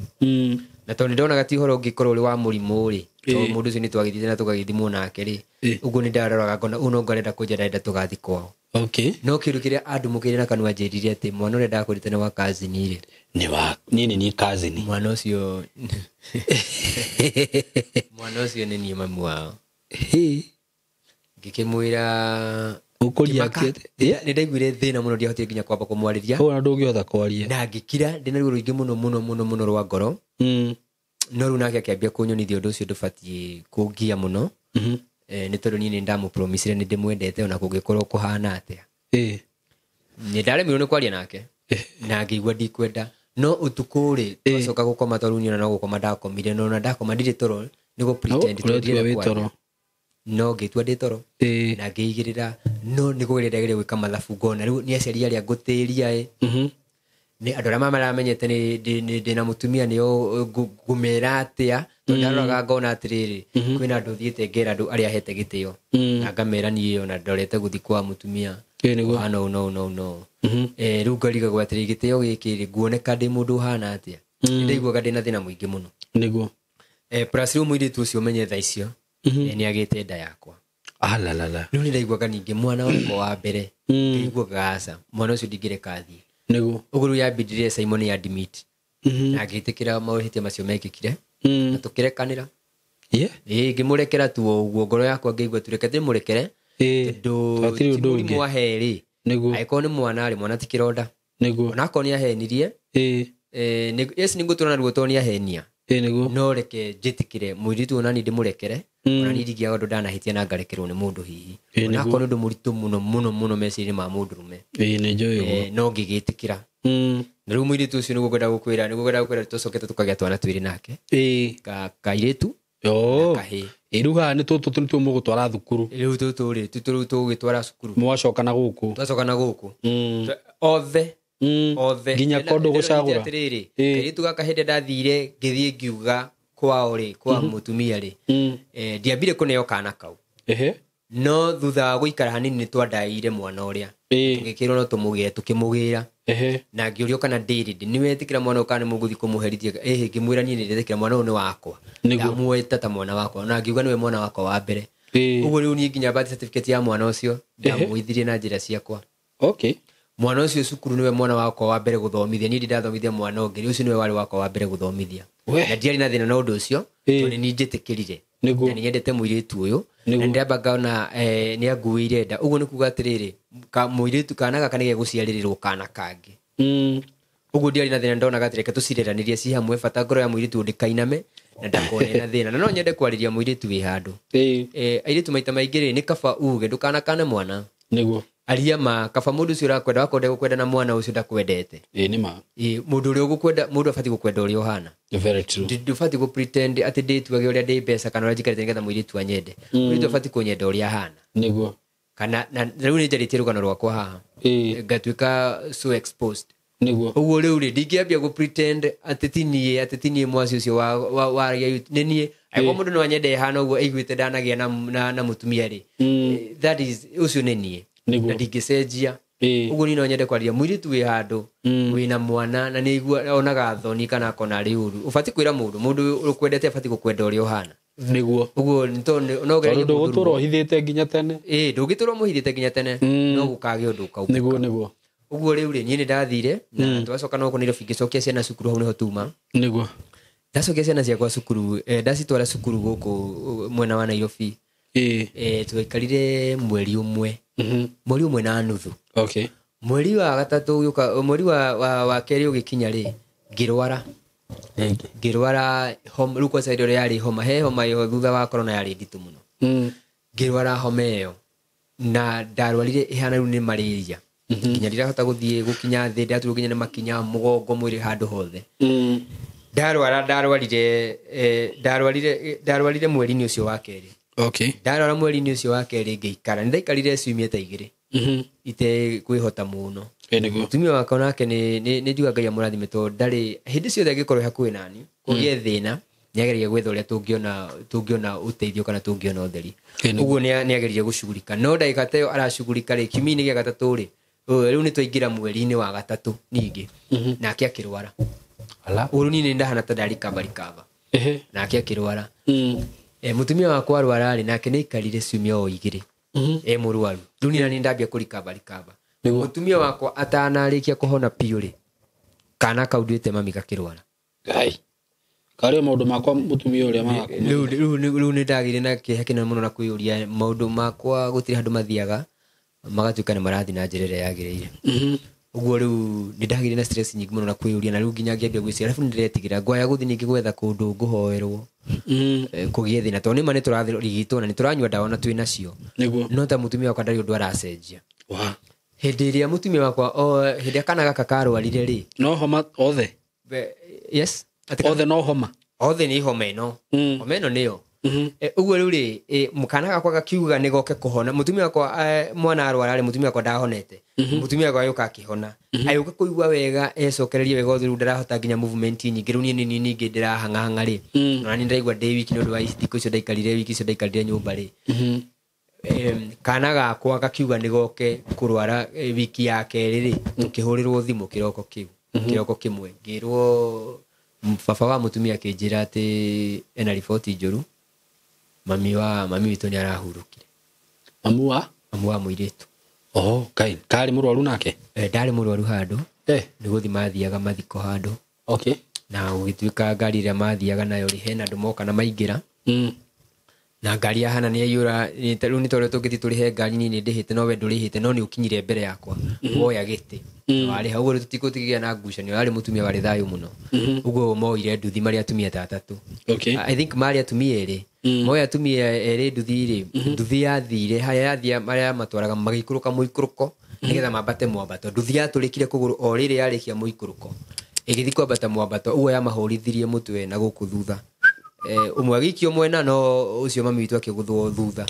Na tondũ nĩndonaga ti ũhoro ũngĩkorwo ũrĩ wa mũrimũ rĩ, tondũ mũndũ ũcio nĩtwagĩthiĩte na tũgagĩthimwo nake rĩ, ũguo nĩndaroraga ngona ũyũ no ngarenda kũnjĩra ndarenda tũgathiĩ kwao. Okay. No kĩndũ kĩrĩa andũmũkĩire na kanua anjĩrire atĩ mwana ũrĩa ndakwĩrĩte nĩ wa cousin rĩ. Nĩ wa, niĩ nĩ niĩ cousin. Mwana ũcio mwana ũcio nĩ niĩ mamu wao. Ngĩkĩmwĩra Ũkũria atĩa? Nĩ ndaiguire thĩna mũno, ndiahotire nginya kwamba kũmwarĩria. Ona ndũngĩhota kwaria. Na ngĩkira ndĩna ruo rũingĩ mũno mũno mũno mũno rwa ngoro. No rĩu nake akĩambia kũnyonithia ũndũ ũcio ndũbatiĩ kũngia mũno. Nĩ tondũ niĩ nĩ ndamũpromisire nĩ ndĩmwendete ona kũngĩkorwo kũhana atĩa. Nĩ ndaremirwo nĩ kwaria nake. Na ngĩigua ndikwenda. No ũtukũ rĩ, twacoka gũkoma tondũ niĩ ona no gũkoma ndakomire, no ona ndakoma ndirĩ toro, nĩ gũ pretend tondũ ndirĩ kwaria. No ngĩtua ndĩ toro. Na ngĩigĩrĩra, no nĩ kũgeria ndageria gwĩka mathabu ngona rĩu nĩ aciari arĩa ngũtĩria ĩ. Nĩ andũ arĩa maramenyete nĩ ndĩna mũtumia nĩo ngũmera atĩa, tondũ ndaroraga ngona atĩrĩrĩ, kwĩna andũ thiĩte ngera andũ arĩa hete gĩtĩo. Na ngamera niĩ ona ndorete gũthiĩ kwa mũtumia. Ũhana ũũ, no, no, no. Rĩu ngarigagwo atĩrĩ, gĩtĩo gĩkĩ rĩ, nguoneka ndĩ mũndũ ũhana atĩa. Nĩndaiguaga ndĩna thĩna mũingĩ mũno. Nĩguo. Plus rĩu mũirĩtu ũcio ũmenye thaa icio, nĩagĩte nda yakwa. Alalala. Rĩu nĩndaiguaga ningĩ mwana wakwa wa mbere, ngaiguaga aca, mwana ũcio ndingĩreka athiĩ. Nĩguo. Ũguo rĩu yambindire Simon ya admit. Na ngĩtĩkĩra mahĩtia macio mekĩkire. Na tũkĩrekanĩra. Ngĩmũrekera tu o ũguo, ngoro yakwa ngĩigua tu reke ndĩmũrekere. Tondũ Hatirĩ ũndũ ti mũrimũ ũngĩ. wa herĩ. Nĩguo. Angĩkorwo nĩ mwana rĩ, mwana ti kĩronda. Nĩguo. Ona akorwo nĩ ahenirie, yes, nĩ ngũtũra na ruo tondũ nĩ ahenia. Nĩguo. No reke njĩtĩkĩre mũirĩtu ona niĩ ndĩmũrekere, ona niĩ ndingĩaga ũndũ ndanahĩtia na ngarekerwo nĩ mũndũ hihi. Ona akorwo nĩ ũndũ mũritũ mũno mũno mũno meciria-inĩ ma mũndũrũme. Nĩ njũĩ ũguo. No ngĩgĩtĩkĩra. Na rĩu mũirĩtu ũcio nĩguo ngwenda gũkwĩra, nĩguo ngwenda gũkwĩra tũcokete tũkagĩa twana twĩrĩ nake. Kairĩtu na kahĩĩ. Rĩu haha nĩ tũtũ nĩtuo mũgũtwara thukuru. Rĩu tũtũ rĩ, tũtũ rĩu tũgũgĩtwara cukuru. Mwacoka na gũkũ. Twacoka na gũkũ. Othe. Othe. Nginya Ena- kondũ ena gũcagũra. atĩrĩrĩ, kairĩtu gaka hĩndĩ ndathire ngĩthiĩ ngiuga kwao rĩ, kwa mũtumia rĩ, ndiambire kũneo kana kau. No thutha wa gũikara hanini nĩ twandaĩire mwana ũrĩa. Tũgĩkĩrwo no tũmũgĩre, tũkĩmũgĩra. Na ngĩũrio kana ndĩ ready. Nĩ wetĩkĩra mwana ũyũ kana nĩ mũgũthiĩ kũmũherithia? Ngĩmwĩra niĩ nĩ ndetĩkĩra mwana ũyũ nĩ wakwa. Ndamuoete ta mwana wakwa. Na ngiuga nĩwe mwana wakwa wa mbere. Ũguo rĩu niĩ nginya birth certificate ya mwana ũcio, ndamũithirie na njĩra ciakwa. Mwana ũcio cukuru nĩwe mwana wakwa wa mbere gũthomithia. Niĩ ndindathomithia mwana ũngĩ, ũcio nĩwe warĩ wakwa wa mbere gũthomithia. Na ndiarĩ na thĩna na ũndũ ũcio, tondũ nĩ niĩ njĩtĩkĩrire. Na nĩ nyendete mũirĩtu ũyũ. Na ndĩramba ngona, nĩ anguĩire nda. Ũguo nĩ kuga atĩrĩrĩ, mũirĩtu kana gaka nĩ gegũciarĩrĩrwo kana kangĩ. Ũguo ndiarĩ na thĩna, ndonaga atĩ reke tũcireranĩrie ci hamwe, bata ngoro ya mũirĩtu ũyũ ndĩkainame na ndakone na thĩna. Na no nyende kwarĩria mũirĩtu wĩ handũ. Airĩtu maita maingĩ rĩ, nĩ kaba uge ndũkanakane mwana. Aria ma, kaba mũndũ ũcio ũrakwenda, wakorwo ndegũkwenda na mwana ũcio ndakwendete. Nĩ ma. Mũndũ ũrĩa ũgũkwenda, mũndũ abatiĩ gũkwenda ũrĩa ũhana. Very true. Ndũbatiĩ gũ pretend atĩ ndĩtuage ũrĩa ndĩ mbeca kana ũrĩa njikarĩte nĩgetha mũirĩtu anyende. Mũirĩtu abatiĩ kũnyenda ũrĩa ahana. Kana, na rĩu nĩ njarĩtie rũgano rwakwa haha. Ngatuĩka so exposed. Nĩguo. Ũguo rĩu rĩ, ndingĩambia gũ pretend atĩ ti niĩ, atĩ ti niĩ mwaci ũcio wa nĩ niĩ. Angĩkorwo mũndũ no anyende hana ũguo aiguĩte ndanagĩa na mũtumia rĩ, that is, ũcio nĩ niĩ. Nĩguo. Na ndingĩcenjia. Ĩĩ. Ũguo niĩ no nyende kwaria mũirĩtu wĩ handũ, wĩna mwana na nĩ aigua onaga thoni kana akona arĩ ũru. Ũbatiĩ kwĩra mũndũ, mũndũ ũkwendete abatiĩ gũkwenda ũrĩa ũhana. Nĩguo. Ũguo nĩ tondũ no ũgerie Tondũ mũndũ ndũgũtũra ruo. ũhithĩte nginya tene. Ĩĩ, ndũngĩtũra ũmũhithĩte nginya tene, no gũkagĩa ũndũ ũkaumĩka. Nĩguo, nĩguo. Ũguo rĩu rĩ, niĩ nĩ ndathire na twacoka no Nairobi ngĩcokia ciana cukuru, hau nĩho tuma. Nĩguo. Ndacokia ciana ciakwa cukuru, ndacitwara cukuru gũkũ mwena wa Nairobi. Ĩĩ. Twaikarire mweri ũmwe. Mweri ũmwe na nuthu. Okay. Mweri wa gatatũ ũgĩũka, mweri wa kerĩ ũgĩkinya rĩ, ngĩrwara. Rĩngĩ. Ngĩrwara homa, rĩu kwanza hĩndĩ ĩrĩa yarĩ homa, he homa ĩyo thutha wa corona yarĩ nditũ mũno. Ngĩrwara homa ĩyo na ndarwarire ĩhana rĩu nĩ malaria. Nginya ndirahota gũthiĩ gũkinya thĩ, ndatuo nginya nĩ makinya mũgongo mwĩrĩ handũ hothe. Ndarwara, ndarwarire, ndarwarire, ndarwarire mweri-inĩ ũcio wa kerĩ. Okay. Ndarwara mweri-inĩ ũcio wa kerĩ ngĩikara. Nĩndaikarire ciumia ta igĩrĩ. Itekwĩhota mũno. Ĩĩ, nĩguo. Mũtumia wakwa nake nĩ njugaga Ngai amũrathime tondũ ndarĩ hĩndĩ ciothe angĩkorwo hakuhĩ nani, kũgĩe thĩna, nĩageragia gwetha ũrĩa tũngĩona ũteithio kana tũngĩona ũtheri. Ĩĩ, nĩguo. Ũguo nĩageririe gũcugurika. No ndagĩka ta ĩyo aracugurika rĩ, kiumia-inĩ gĩa gatatũ rĩ, rĩu nĩtwaingĩra mweri-inĩ wa gatatũ ningĩ. Nake akĩrwara. Ala. Ũguo niĩ nĩndahana ta ndarikaba rikaba. Ehe. Nake akĩrwara. Mũtumia wakwa arwara rĩ, nake nĩaikarire ciumia o igĩrĩ. Mũrwaru. Rĩu niĩ nĩndambia kũrikaba rikaba. Nĩguo. Mũtumia wakwa atanarĩkia kũhona biũ rĩ, kana kau nduĩte mami gakĩrwara. Ngai. Karĩ maũndũ makwa mũtumia ũrĩa marakũmenya. Rĩu nĩndagĩire na kĩeha kĩnene mũno na kwĩyũria maũndũ makwa gũtirĩ handũ mathiaga, magatuĩka nĩ marathiĩ na njĩra ĩrĩa yagĩrĩire. Ũguo rĩu nĩndagĩire na stress nyingĩ mũno na kwĩyũria, na rĩu nginya ngĩambia gwĩciria, arabu nĩndĩretigĩra ngwaya gũthiĩ ningĩ gwetha kũndũ ngũhoerwo. Kũgĩe thĩna, tondũ nĩma nĩtũrarigitwo na nĩtũranyua ndawa na twĩ nacio. Nĩguo. No ta mũtumia wakwa ndarĩ ũndũ aracenjia. Wa. Hĩndĩ ĩrĩa mũtumia wakwa, o, hĩndĩ ĩrĩa kana gaka karwarire rĩ. No homa othe? Yes. Atĩ Othe no homa? Othe nĩ homa ĩno. Homa ĩno nĩyo. Ũguo rĩu rĩ, kana gakwa gakiuga nĩ goke kũhona. Mũtumia wakwa, mwana arwara rĩ, mũtumia wakwa ndahonete. Mũtumia wakwa agĩũka akĩhona. Agĩũka kũigua wega, ecokererie wega ũthĩ, rĩu ndarahota nginya movement nyingĩ. Rĩu niĩ nĩ niĩ ningĩ ndĩrahang'ahang'a rĩ. Na niĩ ndĩraigua ndĩ wiki nĩ ũndũ wa thikũ icio ndaikarire, wiki icio ndaikarire nyũmba rĩ. Kana gakwa gakiuga nĩ goke kũrwara, wiki ya kerĩ rĩ, tũkĩhũrĩrwo thimũ kĩroko kĩu. Kĩroko kĩmwe. Ngĩrwo baba wa mũtumia akĩnjĩra atĩ ena riboti njũru. Mami wa, mami witũ nĩ arahurũkire. Mamu wa? Mamu wa mũirĩtu. Oh, Ngai. Karĩ mũrwaru nake? Ndarĩ mũrwaru handũ. Nĩ gũthiĩ mathiaga mathiko handũ. Okay. Na gũgĩtuĩka ngari ĩrĩa mathiaga nayo rĩ, hena andũ moka na maingĩra. Na ngari yahana nĩ yaiyũra, rĩu nĩ ta ũrĩa tũngĩthiĩ tũrĩhe ngari niĩ nĩ ndĩhĩte, no we ndũrĩhĩte, no nĩ ũkinyire mbere yakwa. Woya gĩtĩ. Warĩha. Ũguo rĩu tũtikũgĩa na ngucanio, yarĩ mũtumia warĩ thayũ mũno. Ũguo moire nduthi marĩ atumia ta atatũ. Okay. I think marĩ atumia erĩ. Moya atumia erĩ nduthi rĩ, nduthi yathire, harĩa yathia marĩa matwaraga magĩikũrũka mũikũrũko, nĩgetha mambate mwambato. Nduthi yatũrĩkire kũgũrũ o rĩrĩ yarĩkia mũikũrũko. Ĩgĩthiĩ kwambata mwambato, ũguo yamahũrithirie mũtwe na gũkũ thutha. Ũmwe agĩikio mwena, no ũcio mami witũ akĩgũthwo thutha.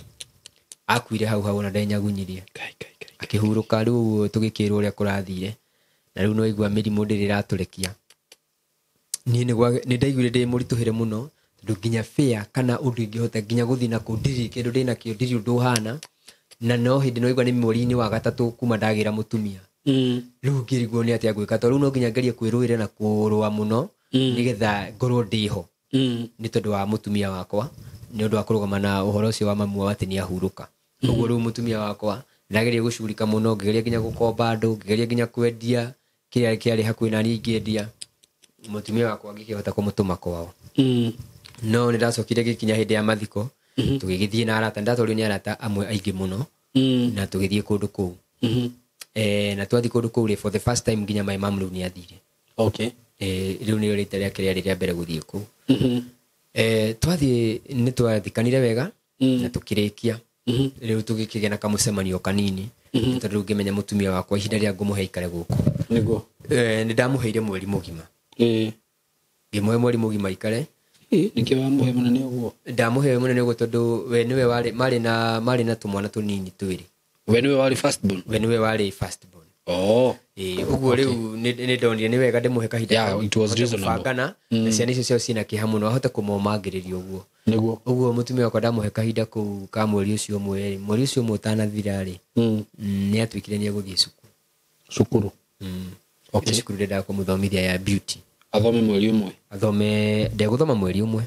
Akuire hau hau na ndenyagunyirie. Ngai, Ngai, Ngai. Akĩhurũka rĩu ũguo tũgĩkĩrwo ũrĩa kũrathire. Na rĩu no igua mĩrimũ ndĩrĩ ĩratũrekia. Niĩ nĩ ndaiguire ndĩ mũritũhĩre mũno, tondũ nginya fare kana ũndũ ingĩhota nginya gũthiĩ na kũu ndirĩ kĩndũ ndĩ nakĩo, ndirĩ ũndũ ũhana. Na no hĩndĩ no igua nĩ mweri-inĩ wa gatatũ kuma ndagĩra mũtumia. Rĩu ngĩrigwo nĩ atĩa ngwĩka, tondũ rĩu no nginya ngerie kwĩrũĩra na kũrũa mũno, nĩgetha ngorwo ndĩho. Nĩ tondũ wa mũtumia wakwa, nĩ ũndũ wa kũrũgama na ũhoro ũcio wa mamu wao atĩ nĩ ahurũka. Ũguo rĩu mũtumia wakwa ndageria gũcurika mũno, ngĩgeria nginya gũkomba andũ, ngĩgeria nginya kwendia kĩrĩa kĩarĩ hakuhĩ na niĩ ingĩendia. Mũtumia wakwa ngĩkĩhota kũmũtũma kwao. No nĩ ndacokire ngĩkinya hĩndĩ ya mathiko, tũgĩgĩthiĩ na arata, ndatwarirwo nĩ arata amwe aingĩ mũno, na tũgĩthiĩ kũndũ kũu. Na twathiĩ kũndũ kũu rĩ, for the first time nginya my mom rĩu nĩ athire. Okay. Rĩu nĩrĩo rita rĩake rĩarĩ rĩa mbere gũthiĩ kũu. Twathiĩ nĩ twathikanire wega, na tũkĩrĩkia. Rĩu tũgĩkĩgĩa na kamũcemanio kanini, tondũ rĩu ngĩmenya mũtumia wakwa ihinda rĩrĩa ngũmũhe aikare gũkũ. Nĩguo. Nĩ ndamũheire mweri mũgima. Ngĩmũhe mweri mũgima aikare. Nĩkĩo wamũhe mũnene ũguo? Ndamũhe mũnene ũguo tondũ we nĩwe warĩ, marĩ na tũmwana tũnini twĩrĩ. We nĩwe warĩ first born? We nĩwe warĩ first born. Oh. Ũguo rĩu nĩ ndonire nĩ wega ndĩmũhe kahinda Yeah, it was ahote reasonable. kũbangana na ciana icio ciao ciĩna kĩeha mũno, ahote kũmomangĩrĩria ũguo. Nĩguo. Ũguo mũtumia wakwa ndamũhe kahinda kũu ka mweri ũcio ũmwe rĩ, mweri ũcio ũmwe ũtanathira rĩ, nĩ atuĩkire nĩ egũthiĩ cukuru. Cukuru. Okay. Cukuru ndendaga kũmũthomithia ya beauty. Athome mweri ũmwe. Athome, ndegũthoma mweri ũmwe.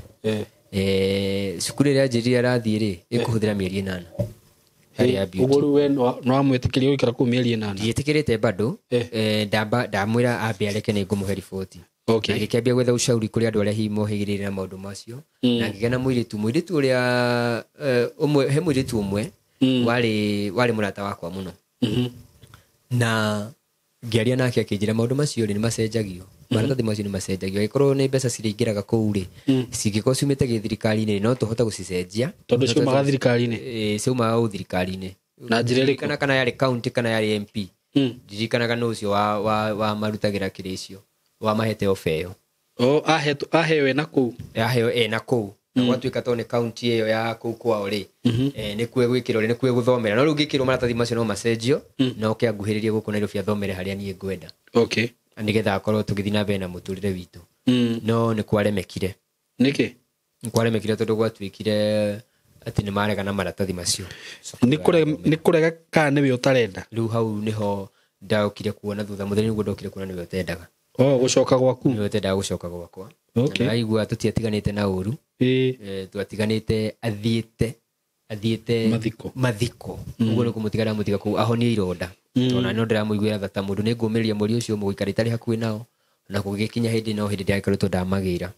Cukuru ĩrĩa anjĩrire arathiĩ rĩ, ĩkũhũthĩra mĩeri 8. Harĩ ya beauty. Ũguo rĩu we nĩwamwĩtĩkĩria gũikara kũu mĩeri 8? Ndiĩtĩkĩrĩte bado. Ndamwĩra ambe areke nĩ ngũmũhe riboti. Okay. Na ngĩkĩambia gwetha ushauri kũrĩ andũ arĩa hihi mohĩgĩrĩire na maũndũ macio. Na ngĩgĩa na mũirĩtu, mũirĩtu ũrĩa, ũmwe, he mũirĩtu ũmwe warĩ mũrata wakwa mũno. Na ngĩaria nake akĩnjĩra maũndũ macio rĩ nĩ macenjagio. Maratathi macio nĩ macenjagio. Angĩkorwo nĩ mbeca cirĩingĩraga kũu rĩ, cingĩkorwo ciumĩte gĩthirikari-inĩ no tũhote gũcicenjia. Tondũ ciumaga thirikari-inĩ? Ciumaga o thirikari-inĩ. Na njĩra ĩrĩkũ? Ndirikana kana yarĩ county kana yarĩ MP. Ndirikanaga nũ ũcio wa marutagĩra kĩrĩa icio, wa mahete ofa ĩyo. O, aheo ena kũu? Aheo ena kũu. Na gwatuĩka tondũ nĩ county ĩyo ya kũu kwao rĩ, nĩkuo egwĩkĩrwo rĩ, nĩkuo egũthomera. No rĩu ngĩkĩrwo maratathi macio no macenjio, na oke anguhĩrĩrie gũkũ Nairobi athomere harĩa niĩ ngwenda. Okay. Nĩgetha akorwo tũgĩthiĩ na mbere na mũtũrĩre witũ. No nĩ kwaremekire. Nĩkĩ? Nĩ kwaremekire tondũ gwatuĩkire atĩ nĩ marega na maratathi macio. Nĩ kũrega kana nĩwe ũtarenda? Rĩu hau nĩho ndokire kuona thutha mũthenya nĩguo ndokire kuona nĩwe ũtendaga. Oh, gũcoka gwaku? Nĩwe ũtendaga gũcoka gwakwa. Okay. Na aigua tũtiatiganĩte na ũru. Twatiganĩte athiĩte Mathiko. Mathiko. Ũguo nĩ kũmũtiga ndamũtiga kũu ahonie ironda. Tondũ no ndĩramũiguĩra tha ta mũndũ, nĩ ngũmĩrĩria mweri ũcio ũmwe gũikara itarĩ hakuhĩ nao, na kũgĩkinya hĩndĩ no hĩndĩ ndĩrakoretwo ndamagĩra.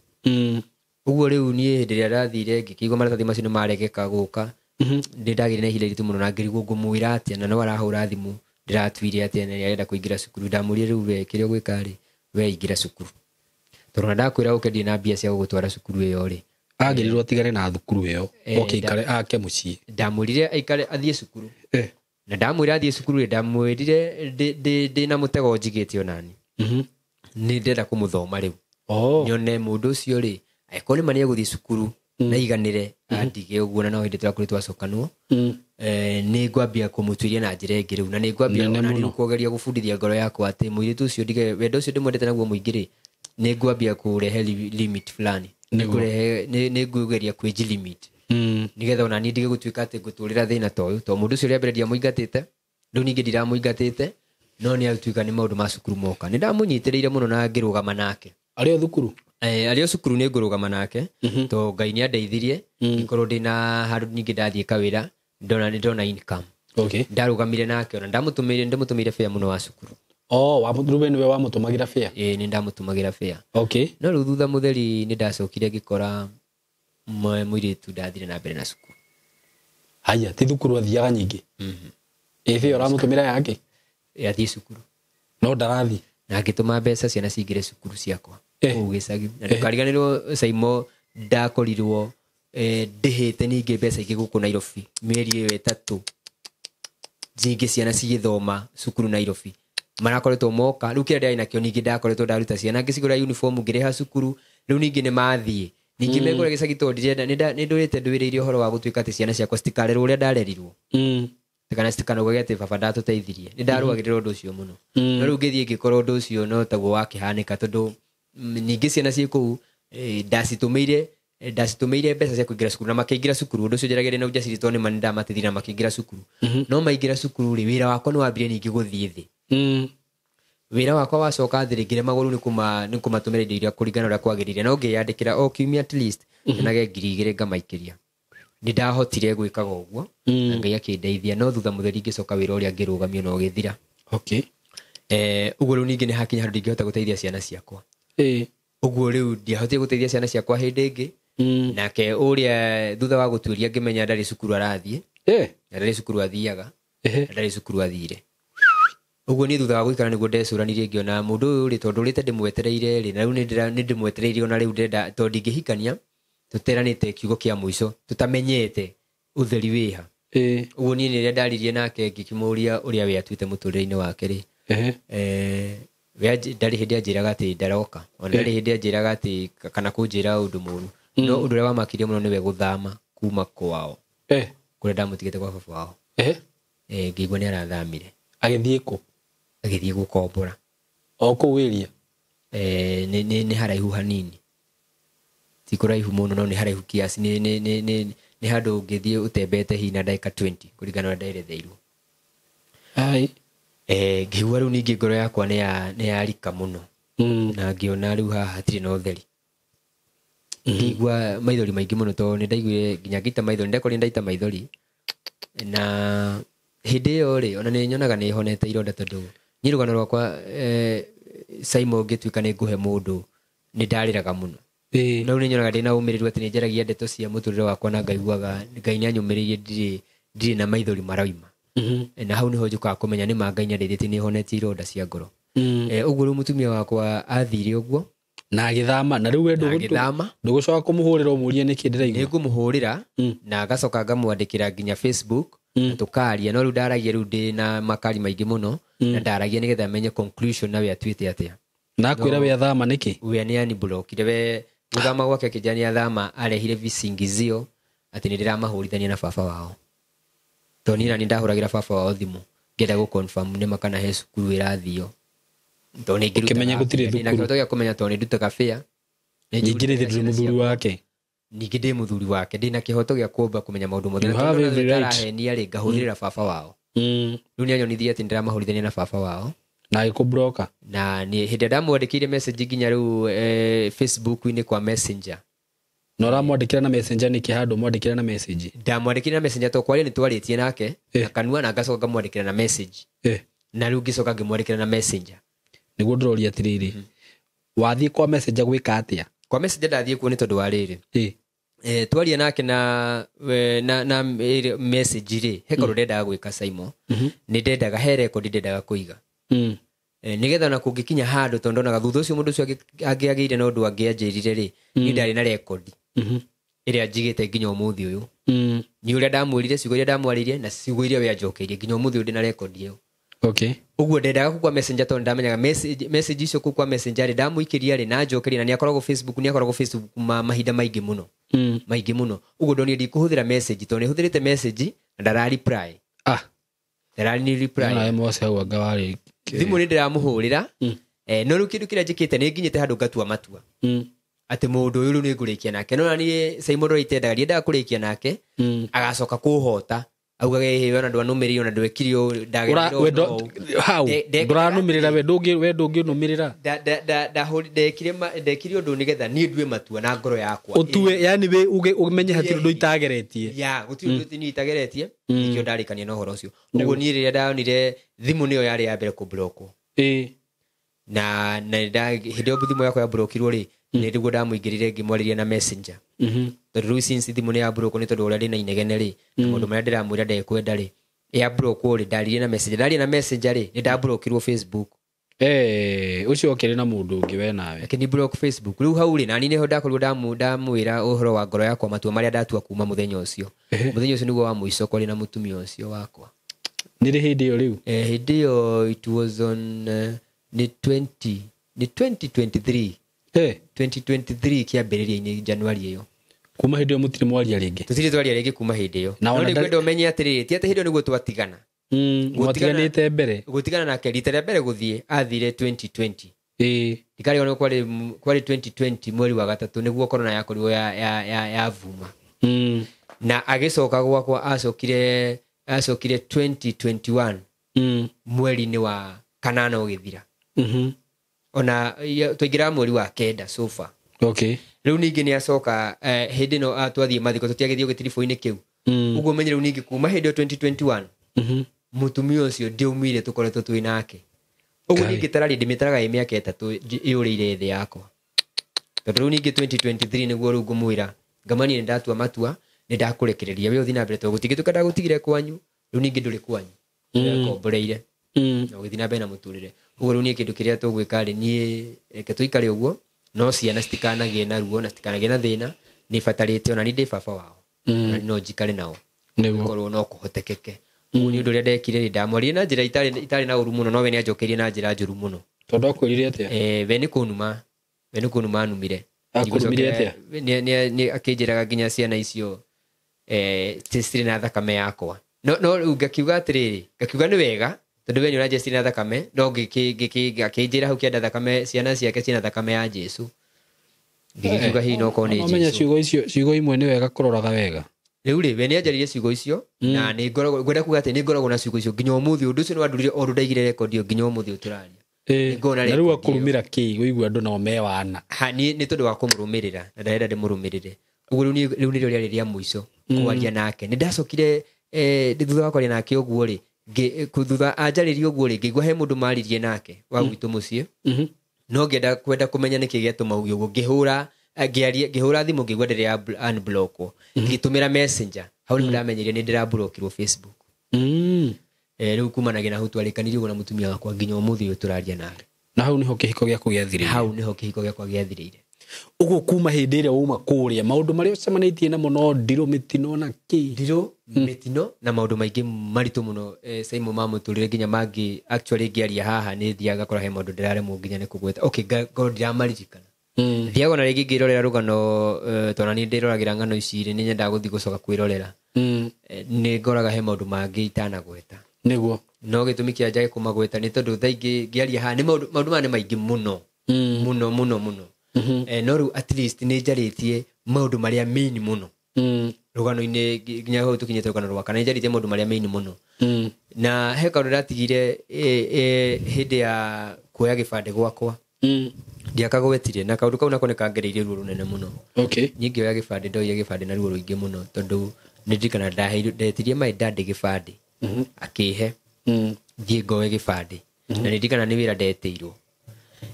Ũguo rĩu niĩ hĩndĩ ĩrĩa ndathire ngĩkĩigua maratathi macio nĩ maregeka gũka, nĩ ndagĩire na ihinda iritũ mũno na ngĩrigwo ngũmwĩra atĩa, na no arahũra thimũ ndĩratuire atĩa na nĩarenda kũingĩra cukuru. Ndamũrire rĩu we kĩrĩa ũgwĩka rĩ, we ingĩra cukuru. Tondũ ona ndakwĩra ũke ndirĩ na mbia cia gũgũtwara cukuru ĩyo rĩ. Agĩrĩirwo atigane na thukuru ĩyo, oke aikare ake mũciĩ. Ndamwĩrire aikare athiĩ cukuru. Na ndamwĩra athiĩ cukuru rĩ, ndamwĩrire ndĩ na mũtego njigĩte onani. Nĩ ndĩrenda kũmũthoma rĩu. Nyone mũndũ ũcio rĩ, angĩkorwo nĩ ma nĩegũthiĩ cukuru, na aiganĩre, andige ũguo na no hĩndĩ tũrakorirwo twacokanwo. Nĩ ngwambia kũmũtuĩria na njĩra ĩngĩ rĩu, na nĩ ngwambia Nene ona rĩu mũno. kũgeria gũbundithia ngoro yakwa atĩ mũirĩtu ũcio ndige, wendo ũcio ndĩmwendete naguo mũingĩ rĩ, nĩ ngwambia kũrehe limit fulani. Nĩ Nĩguo. kũrehe, nĩ ngũgeria kwĩji limit. Nĩgetha ona niĩ ndige gũtuĩka atĩ ngũtũrĩra thĩna ta ũyũ, tondũ mũndũ ũcio rĩa mbere ndiamũingatĩte, rĩu ningĩ ndiramũingatĩte, no nĩ atuĩka nĩ maũndũ ma cukuru moka. Nĩ ndamũnyitĩrĩire mũno na ngĩrũgama nake. Arĩ o thukuru? Arĩ o cukuru nĩ ngũrũgama nake, tondũ Ngai nĩ andeithirie, ngĩkorwo ndĩna handũ ningĩ ndathiĩ kawĩra, nĩ ndona income. Okay. Ndarũgamire nake ona ndamũtũmĩire fare mũno wa cukuru. Oh, rĩu we nĩwe wamũtũmagĩra fare? Ĩĩ, nĩ ndamũtũmagĩra fare. Okay. No rĩu thutha mũtheri nĩ ndacokire ngĩkora mũirĩtu ndathire na mbere na cukuru. Haya, ti thukuru athiaga nyingĩ? Ĩ fare ũramũtũmĩra yake? Ĩ, athiĩ cukuru. No ndarathiĩ. Na ngĩtũma mbeca ciana cingĩre cukuru ciakwa. Kũu gĩcagi. Na ndũkariganĩrwo Saimo, ndakorirwo, ndĩhĩte ningĩ mbeca ingĩ gũkũ Nairobi mĩeri ĩyo 3 nyingĩ ciana cigĩthoma cukuru Nairobi. Marakoretwo moka, rĩu kĩrĩa ndĩrarĩ nakĩo ningĩ ndakoretwo ndaruta ciana ngĩcigũra uniform ngĩrĩha cukuru, rĩu ningĩ nĩ mathiĩ. Ningĩ mekũrĩa gĩcagi tondũ ndirenda, nĩ ndũrĩte ndwĩrĩire ũhoro wa gũtuĩka atĩ ciana ciakwa citikarerwo ũrĩa ndarerirwo. Kana citikanauge atĩ baba ndatũteithirie. Nĩ ndarũagĩrĩra ũndũ ũcio mũno. No rĩu ngĩthiĩ ngĩkora ũndũ ũcio no taguo wakĩhanĩka tondũ, ningĩ ciana ciĩ kũu, ndacitũmĩire mbeca cia kũingĩra cukuru na makĩingĩra cukuru. Ũndũ ũcio njaragĩria na ujasiri tondũ nĩ ma nĩ ndamateithirie na makĩingĩra cukuru. No maingĩra cukuru rĩ, wĩra wakwa nĩ wambire ningĩ gũthiĩ thĩ. Wĩra wakwa wacoka thĩ rĩ, ngĩremagwo rĩu nĩ kũmatũmĩra indo iria kũringana na ũrĩa kwagĩrĩire. No ngĩyandĩkĩra o kiumia at least, nyenage ngiri igĩrĩ ngamaikĩria. Nĩ ndahotire gwĩkaga ũguo, na Ngai akĩndeithia. No thutha mũtheri ngĩcoka wĩra ũrĩa ngĩrũgamio na ũgĩthira. Okay. Ũguo rĩu ningĩ nĩ hakinya handũ ndingĩhota gũteithia ciana ciakwa. Ũguo rĩu ndiahotire gũteithia ciana ciakwa hĩndĩ ĩngĩ. Nake ũrĩa thutha wa gũtuĩria ngĩmenya ndarĩ cukuru arathiĩ. Na ndarĩ cukuru athiaga. Na ndarĩ cukuru athire. Ũguo niĩ thutha wa gũikara nĩguo ndecũranirie ngĩona mũndũ ũyũ rĩ, tondũ ũrĩte ndĩmwetereire rĩ, na rĩu nĩ ndĩmwetereire ona rĩu ndĩrenda, tondũ ndingĩhikania, tũteranĩte kiugo kĩa mũico, tũtamenyete ũtheri wĩha. Ũguo niĩ rĩrĩa ndaririe nake ngĩkĩmũria ũrĩa we atuĩte mũtũrĩre-inĩ wake rĩ, we ndarĩ hĩndĩ anjĩraga atĩ ndaroka, ona ndarĩ hĩndĩ anjĩraga atĩ kana kũnjĩra ũndũ mũũru. No ũndũ ũrĩa wamakirie mũno nĩwe gũthama kuma kwao. Kũrĩa ndamũtigĩte kwa baba wao. Ngĩigua nĩ arathamire. Agĩthiĩ kũ? Agĩthiĩ gũkombora. O kũu area? Nĩ haraihu hanini. Ti kũraihu mũno no nĩ haraihu kiasi. Nĩ handũ ũngĩthiĩ ũtembete hihi na ndagĩka 20 kũringana na ũrĩa nderetheirwo. Ai. Ngĩigua rĩu ningĩ ngoro yakwa nĩ yarika mũno. Na ngĩona rĩu haha hatirĩ na ũtheri. Ngĩigua maithori maingĩ mũno tondũ nĩ ndaiguire nginya ngĩita maithori, ndekorire ndaita maithori. Na hĩndĩ ĩyo rĩ, ona nĩ nyonaga nĩ honete ironda tondũ niĩ rũgano rwakwa Simon ngĩtuĩka nĩ ngũhe mũndũ nĩ ndarĩraga mũno. No rĩu nĩ nyonaga ndĩna ũmĩrĩru atĩ nĩ njaragia ndeto cia mũtũrĩre wakwa na ngaiguaga Ngai nĩ anyũmĩrĩirie ndirĩ na maithori marauma. Na hau nĩho njũkaga kũmenya nĩ ma Ngai nĩ andeithĩtie nĩ honetie ironda cia ngoro. Ũguo rĩu mũtumia wakwa athire ũguo. Na agĩthama, na rĩu we ndũgũcoka kũmũhũrĩra ũmũrie nĩkĩ ndĩraigua? Nĩ ngũmũhũrĩra, na ngacoka ngamwandĩkĩra nginya Facebook, na tũkaria, no rĩu ndaragia rĩu ndĩ na makari maingĩ mũno, na ndaragia nĩgetha menye conclusion na we atuĩte atĩa. Na akwĩra we athama nĩkĩ? We nĩ aniblokire, we gũthama gwake akĩnjĩra nĩ athama, arehire visingizio atĩ nĩ ndĩramahũrithania na baba wao. Tondũ niĩ na nĩ ndahũragĩra baba wao thimũ, ngĩenda gũ confirm nĩma kana he cukuru ĩrathio. Tondũ nĩ ngĩrutaga Ũkĩmenya gũtirĩ ndĩna thukuru. kĩhoto gĩa kũmenya tondũ nĩ ndutaga fare. Nĩ Ningĩ nĩ njũrĩte ndĩ mũthuri wake. Ningĩ ndĩ mũthuri wake, ndĩna kĩhoto gĩa kũmba kũmenya maũndũ mothe. You Na have tondũ every right. ndarahenia rĩ, ngahũthĩrĩra baba wao. Rĩu nĩ anyonithirie atĩ ndĩramahũrithania na baba wao. Na agĩkũbloka. Na nĩ hĩndĩ ĩrĩa ndamwandĩkĩire message nginya rĩu Facebook-inĩ kwa Messenger. Na ũramwandĩkĩra na Messenger nĩkĩ handũ mwandĩkĩra na message? Ndamwandĩkĩra na Messenger tondũ kwaria nĩ twarĩtie nake, na kanua na ngacoka ngamwandĩkĩra na message. Na rĩu ngĩcoka ngĩmwandĩkĩra na Messenger. Nĩguo ndĩroria atĩrĩrĩ, wathiĩ kwa Messenger gwĩka atĩa? Kwa Messenger ndathiĩ kuo nĩ tondũ wa rĩrĩ. Twaria nake na message rĩ, he kaũndũ ndendaga gwĩka Simon. Nĩ ndendaga, he record ndendaga kũiga. Nĩgetha ona kũngĩkinya handũ tondũ ndonaga thutha ũcio mũndũ ũcio angĩagĩire na ũndũ angĩanjĩrire rĩ, niĩ ndarĩ na record. Ĩrĩa njigĩte nginya ũmũthĩ ũyũ. Nĩ ũrĩa ndamwĩrire, ciugo iria ndamwarĩirie na ciugo iria we anjokeirie nginya ũmũthĩ ũyũ ndĩ na record ĩyo. Ũguo ndendaga kũu kwa Messenger tondũ ndamenyaga message icio kũu kwa Messenger rĩ, ndamũikĩria rĩ, na anjokeria, na nĩ akoragwo Facebook, nĩ akoragwo Facebook mahinda maingĩ mũno. Maingĩ mũno. Ũguo ndonire ndikũhũthĩra message tondũ nĩ hũthĩrĩte message na ndara reply. Ndara ni reply. Nawe Mose hau anga warĩ Thimũ nĩ ndĩramũhũrĩra. No rĩu kĩndũ kĩrĩa njĩkĩte nĩ nginyĩte handũ ngatua matua. Atĩ mũndũ ũyũ rĩu nĩ ngũrĩkia nake. No na niĩ Simon Ndora itendaga, ndiendaga kũrĩkia nake. Agacoka kũhota. Augage, Ĩ, we ona ndwanũmĩrĩire, ona ndwekire ũũ, ndagereire Ura, we ũũ, ndo- no ũũ. hau, ndũranũmĩrĩra we, we ndũngĩnũmĩrĩra. Ndekire ũndũ nĩgetha niĩ ndue matua na ngoro yakwa. Ũtue, yani we uge, ũmenye hatirĩ ũndũ itageretie. Ya, gũtirĩ ũndũ niĩ itageretie, nĩkĩo ndarĩkania na ũhoro ũcio. Ũguo niĩ rĩrĩa ndonire thimũ nĩyo yarĩ ya mbere kũblockwo. Na, na nda, hĩndĩ ĩyo thimũ yakwa yablokirwo rĩ, nĩ nĩguo ndamũingĩrire ngĩmwarĩria na Messenger. Tondũ rĩu since thimũ nĩ yablokwo nĩ tondũ ũrĩa ndĩ na inegene rĩ, na maũndũ marĩa ndĩramwĩra ndekwenda rĩ, yablokwo rĩ, ndaririe na Messenger. Ndaria na Messenger rĩ, nĩ ndablokirwo Facebook. Ũcio okĩrĩ na mũndũ ũngĩ we nawe. Akĩni block Facebook. Rĩu hau rĩ, na niĩ nĩho ndakorirwo ndamwĩra ũhoro wa ngoro yakwa, matua marĩa ndatua kuma mũthenya ũcio. Mũthenya ũcio nĩguo wa mũico kwarĩ na mũtumia ũcio wakwa. Nĩ rĩ hĩndĩ ĩyo rĩu? Hĩndĩ ĩyo it was on nĩ twenty, nĩ 2023. 2023 kĩambĩrĩria-inĩ January ĩyo. Kuma hĩndĩ ĩyo mũtirĩ mwaria rĩngĩ? Tũtirĩ twaria rĩngĩ kuma hĩndĩ ĩyo. Na No ona nĩ ndarĩ ngwenda ũmenye atĩrĩrĩ, ti atĩ hĩndĩ ĩyo nĩguo twatigana. Mwatiganĩte mbere? Gũtigana nake rita rĩa mbere gũthiĩ athire 2020. Ndikarigwo nĩ kwarĩ 2020 mweri wa gatatũ nĩguo corona yakorirwo yavuma. Na agĩcoka gwakwa acokire 2021 mweri-inĩ wa kanana ũgĩthira. Ona twaingĩraga mweri wa kenda so far. Rĩu ningĩ nĩ acoka hĩndĩ ĩno, twathiĩ mathiko tũtiagĩthiĩ gĩtiribũ-inĩ kĩu. Ũguo menye rĩu ningĩ kuma hĩndĩ ĩyo 2021, mũtumia ũcio ndiaumire tũkoretwo twĩ nake. Ũguo Ngai. ningĩ tararĩ ndĩmĩtaraga ĩ mĩaka ĩtatũ ĩũrĩire thĩ yakwa. Tondũ rĩu ningĩ 2023 nĩguo rĩu ngũmwĩra, ngamani nĩ ndatua matua, nĩ ndakũrekereria we ũthiĩ na mbere, tondũ gũtingĩtuĩka ndagũtigire kwanyu, rĩu ningĩ ndũrĩ kwanyu. Nĩngomboreire. Na ũgĩthiĩ na mbere na mũtũrĩre. Ũguo rĩu niĩ kĩndũ kĩrĩa tũgwĩka rĩ, niĩ reke tũikare ũguo, no ciana citikanagĩe na ruo na citikanagĩe na thĩna, nĩ batarĩte ona niĩ ndĩ baba wao. Na no njikare nao. Korwo no kũhotekeke. Ũguo nĩ ũndũ ũrĩa ndekire rĩ, ndamwaririe na njĩra itarĩ na ũru mũno, no we nĩ anjokeirie na njĩra njũru mũno. Tondũ akwĩrire atĩa? We nĩ kũnuma. We nĩ kũnuma anumire. Akũnumire atĩa? Nĩ akĩnjĩraga nginya ciana icio, citirĩ na thakame yakwa. No, no rĩu ngakiuga atĩrĩrĩ, ngakiuga nĩ wega, Tondũ we nĩ ũranjecire na thakame, no akĩnjĩra hau kĩanda thakame, ciana ciake ciĩna thakame ya Jesu. Ngĩgĩkiuga hihi no korwo nĩ Ũmenya Jesu. Ciugo icio, ciugo imwe nĩ wega kũroraga wega. Rĩu rĩ, we nĩ anjaririe ciugo icio, na nĩ ngoragwo ngwenda kuga atĩ nĩ ngoragwo na ciugo icio nginya ũmũthĩ. Ũndũ ũcio nĩ wandurire o ũndũ ndaigire rekondi ĩyo nginya ũmũthĩ ũyũ tũraria. Nĩngona Na rĩu rekondi ĩyo. akũrumĩra kĩ ũigua andũ nao me wana? Ha, nĩ tondũ wa kũmũrũmĩrĩra na ndarenda ndĩmũrũmĩrĩre ũguo. Rĩu rĩu nĩrĩo rĩarĩ rĩa mũico kwaria nake. Nĩ ndacokire, thutha wa kwaria nake ũguo rĩ, thutha anjarĩrie ũguo rĩ, ngĩigua he mũndũ maririe nake wa gwitũ mũciĩ, no ngĩenda kwenda kũmenya nĩkĩ gĩatũma uge ũguo. Ngĩhũra, ngĩaria, ngĩhũra thimũ, ngĩigua ndĩrĩ ya unblockwo. Ngĩtũmĩra Messenger, hau nĩho ndamenyire nĩ ndĩrablokirwo Facebook. Rĩu kumanagia na hau twarĩkanirie ũguo na mũtumia wakwa nginya ũmũthĩ ũyũ tũraria nawe. Na hau nĩho kĩhiko gĩaku gĩathirĩire? Hau nĩho kĩhiko gĩakwa gĩathirĩire. Ũguo kuma hĩndĩ ĩrĩa wauma kũrĩa, maũndũ marĩa ũcemanĩtie namo no ndirũ, mĩtino na kĩ? Ndirũ, mĩtino na maũndũ maingĩ maritũ mũno, Simon, ma mũtũrĩre, nginya mangĩ actually ngĩaria haha nĩ thiaga ngakora he maũndũ ndĩraremwo nginya nĩ kũgweta. Okay, ngorwo ndĩramaririkana. Thiaga ona rĩngĩ ngĩrorera rũgano, tondũ niĩ ndĩroragĩra ng'ano ici rĩ, nĩ nyendaga gũthiĩ gũcoka kwĩrorera. Nĩ ngoraga he maũndũ mangĩ itanagweta. No gĩtũmi kĩa njage kũmagweta nĩ tondũ thaa ingĩ ngĩaria haha nĩ maũndũ maya nĩ maingĩ mũno, mũno mũno mũno. No rĩu at least nĩ njarĩtie maũndũ marĩa main mũno rũgano-inĩ nginya hau tũkinyĩte rũgano rwa kana nĩ njarĩtie maũndũ marĩa main mũno. Na he kaũndũ ndatigire, hĩndĩ ya kuoya gĩbandĩ gwakwa, ndiakagwetire, na kaũndũ kau nako nĩ kangereirie ruo rũnene mũno. Niĩ ngĩoya gĩbandĩ, ndoire gĩbandĩ na ruo rũingĩ mũno, tondũ nĩ ndirikana ndaheirwo, ndetirie my dad gĩbandĩ, akĩhe thiĩ ngoe gĩbandĩ, na nĩ ndirikana nĩ wĩra ndetĩirwo.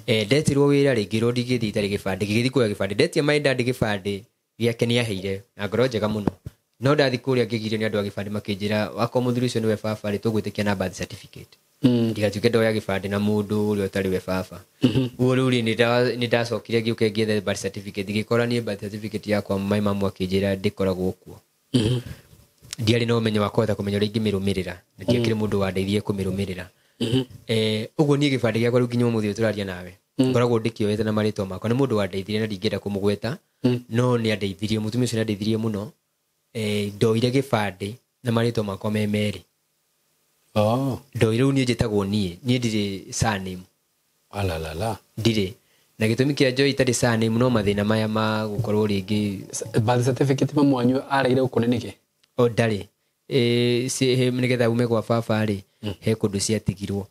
Ndetĩirwo wĩra rĩ, ngĩrwo ndingĩthiĩ itarĩ gĩbandĩ. Ngĩgĩthiĩ kuoya gĩbandĩ, ndetia my dad gĩbandĩ gĩake, nĩ aheire na ngoro njega mũno, no ndathi kũrĩa ngĩgirio nĩ andũ a gĩbandĩ, makĩnjĩra wakorwo mũthuri ũcio nĩwe baba rĩ, tũgwĩtĩkia na birth certificate, ndigatuĩke ndoya gĩbandĩ na mũndũ ũrĩa ũtarĩ we baba. Ũguo rĩu rĩ, nĩ ndacokire ngĩũka ngĩetha birth certificate, ngĩkora niĩ birth certificate yakwa my mamu akĩnjĩra ndĩkoragwo kuo. Ndiarĩ na ũmenyo wa kũhota kũmenya ũrĩa ingĩmĩrũmĩrĩra, na ndiakĩrĩ mũndũ wandeithie kũmĩrũmĩrĩra. Ũguo niĩ gĩbandĩ gĩakwa rĩu nginya ũmũthĩ ũyũ tũraria nawe ngoragwo ndĩkĩoete na marĩtwa makwa. Nĩ mũndũ wandeithirie na ndingĩenda kũmũgweta, no nĩ andeithirie, mũtumia ũcio nĩ andeithirie mũno. Ndoire gĩbandĩ na marĩtwa makwa me merĩ. Ndoire, rĩu niĩ njĩtagwo niĩ ndirĩ surname. Alalala. Ndirĩ na gĩtũmi kĩa njoe itarĩ surname, no mathĩna maya ma gũkorwo rĩngĩ. Birth certificate mamu wanyu aregire gũkũne nĩkĩ? O ndarĩ, nĩgetha ume gwa baba rĩ, he kũndũ ciatigirwo,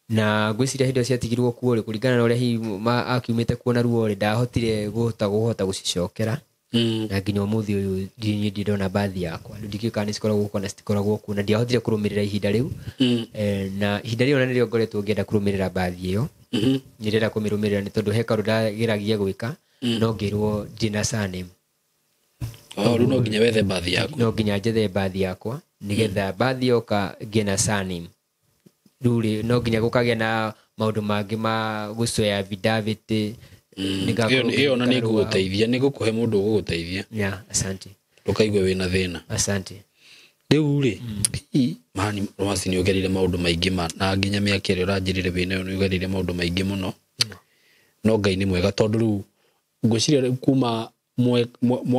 na ngwĩciria hĩndĩ ĩyo ciatigirwo kuo rĩ, kũringana na ũrĩa hihi akiumĩte kuo na ruo rĩ, ndahotire kũhota gũcicokera. Na nginya ũmũthĩ ũyũ niĩ ndirĩ ndona bathi yakwa. Rĩu ndikĩũĩ kana nĩ cikoragwo kuo kana citikoragwo kuo, na ndiahotire kũrũmĩrĩra ihinda rĩu. Na ihinda rĩu ona nĩrĩo ngoretwo ngĩenda kũrũmĩrĩra bathi ĩyo. Nĩ ndĩrenda kũmĩrũmĩrĩra nĩ tondũ he kaũndũ ndageragia gwĩka, no ngĩrwo ndirĩ na surname. Oh, rĩu no nginya wethe bathi yaku. No nginya njethe bathi yakwa nĩgetha bathi yoka ngĩe na surname. Rĩu rĩ, no nginya gũkagĩa na maũndũ mangĩ ma gũcoya affidavit. Nĩgakorwo Ĩyo ona nĩ ngĩruta rũa. ngũgũteithia, nĩ ngũkũhe mũndũ ũgũgũteithia. Yeah, asante. Ndũkaigue wĩna thĩna. Asante. Rĩu rĩ, mani Rwasi, nĩ ũgereire maũndũ maingĩ ma, na nginya mĩaka ĩrĩa ũranjĩrire wĩnayo nĩ ũgereire maũndũ maingĩ mũno. No Ngai nĩ mwega, tondũ rĩu ngwĩciria rĩu kuma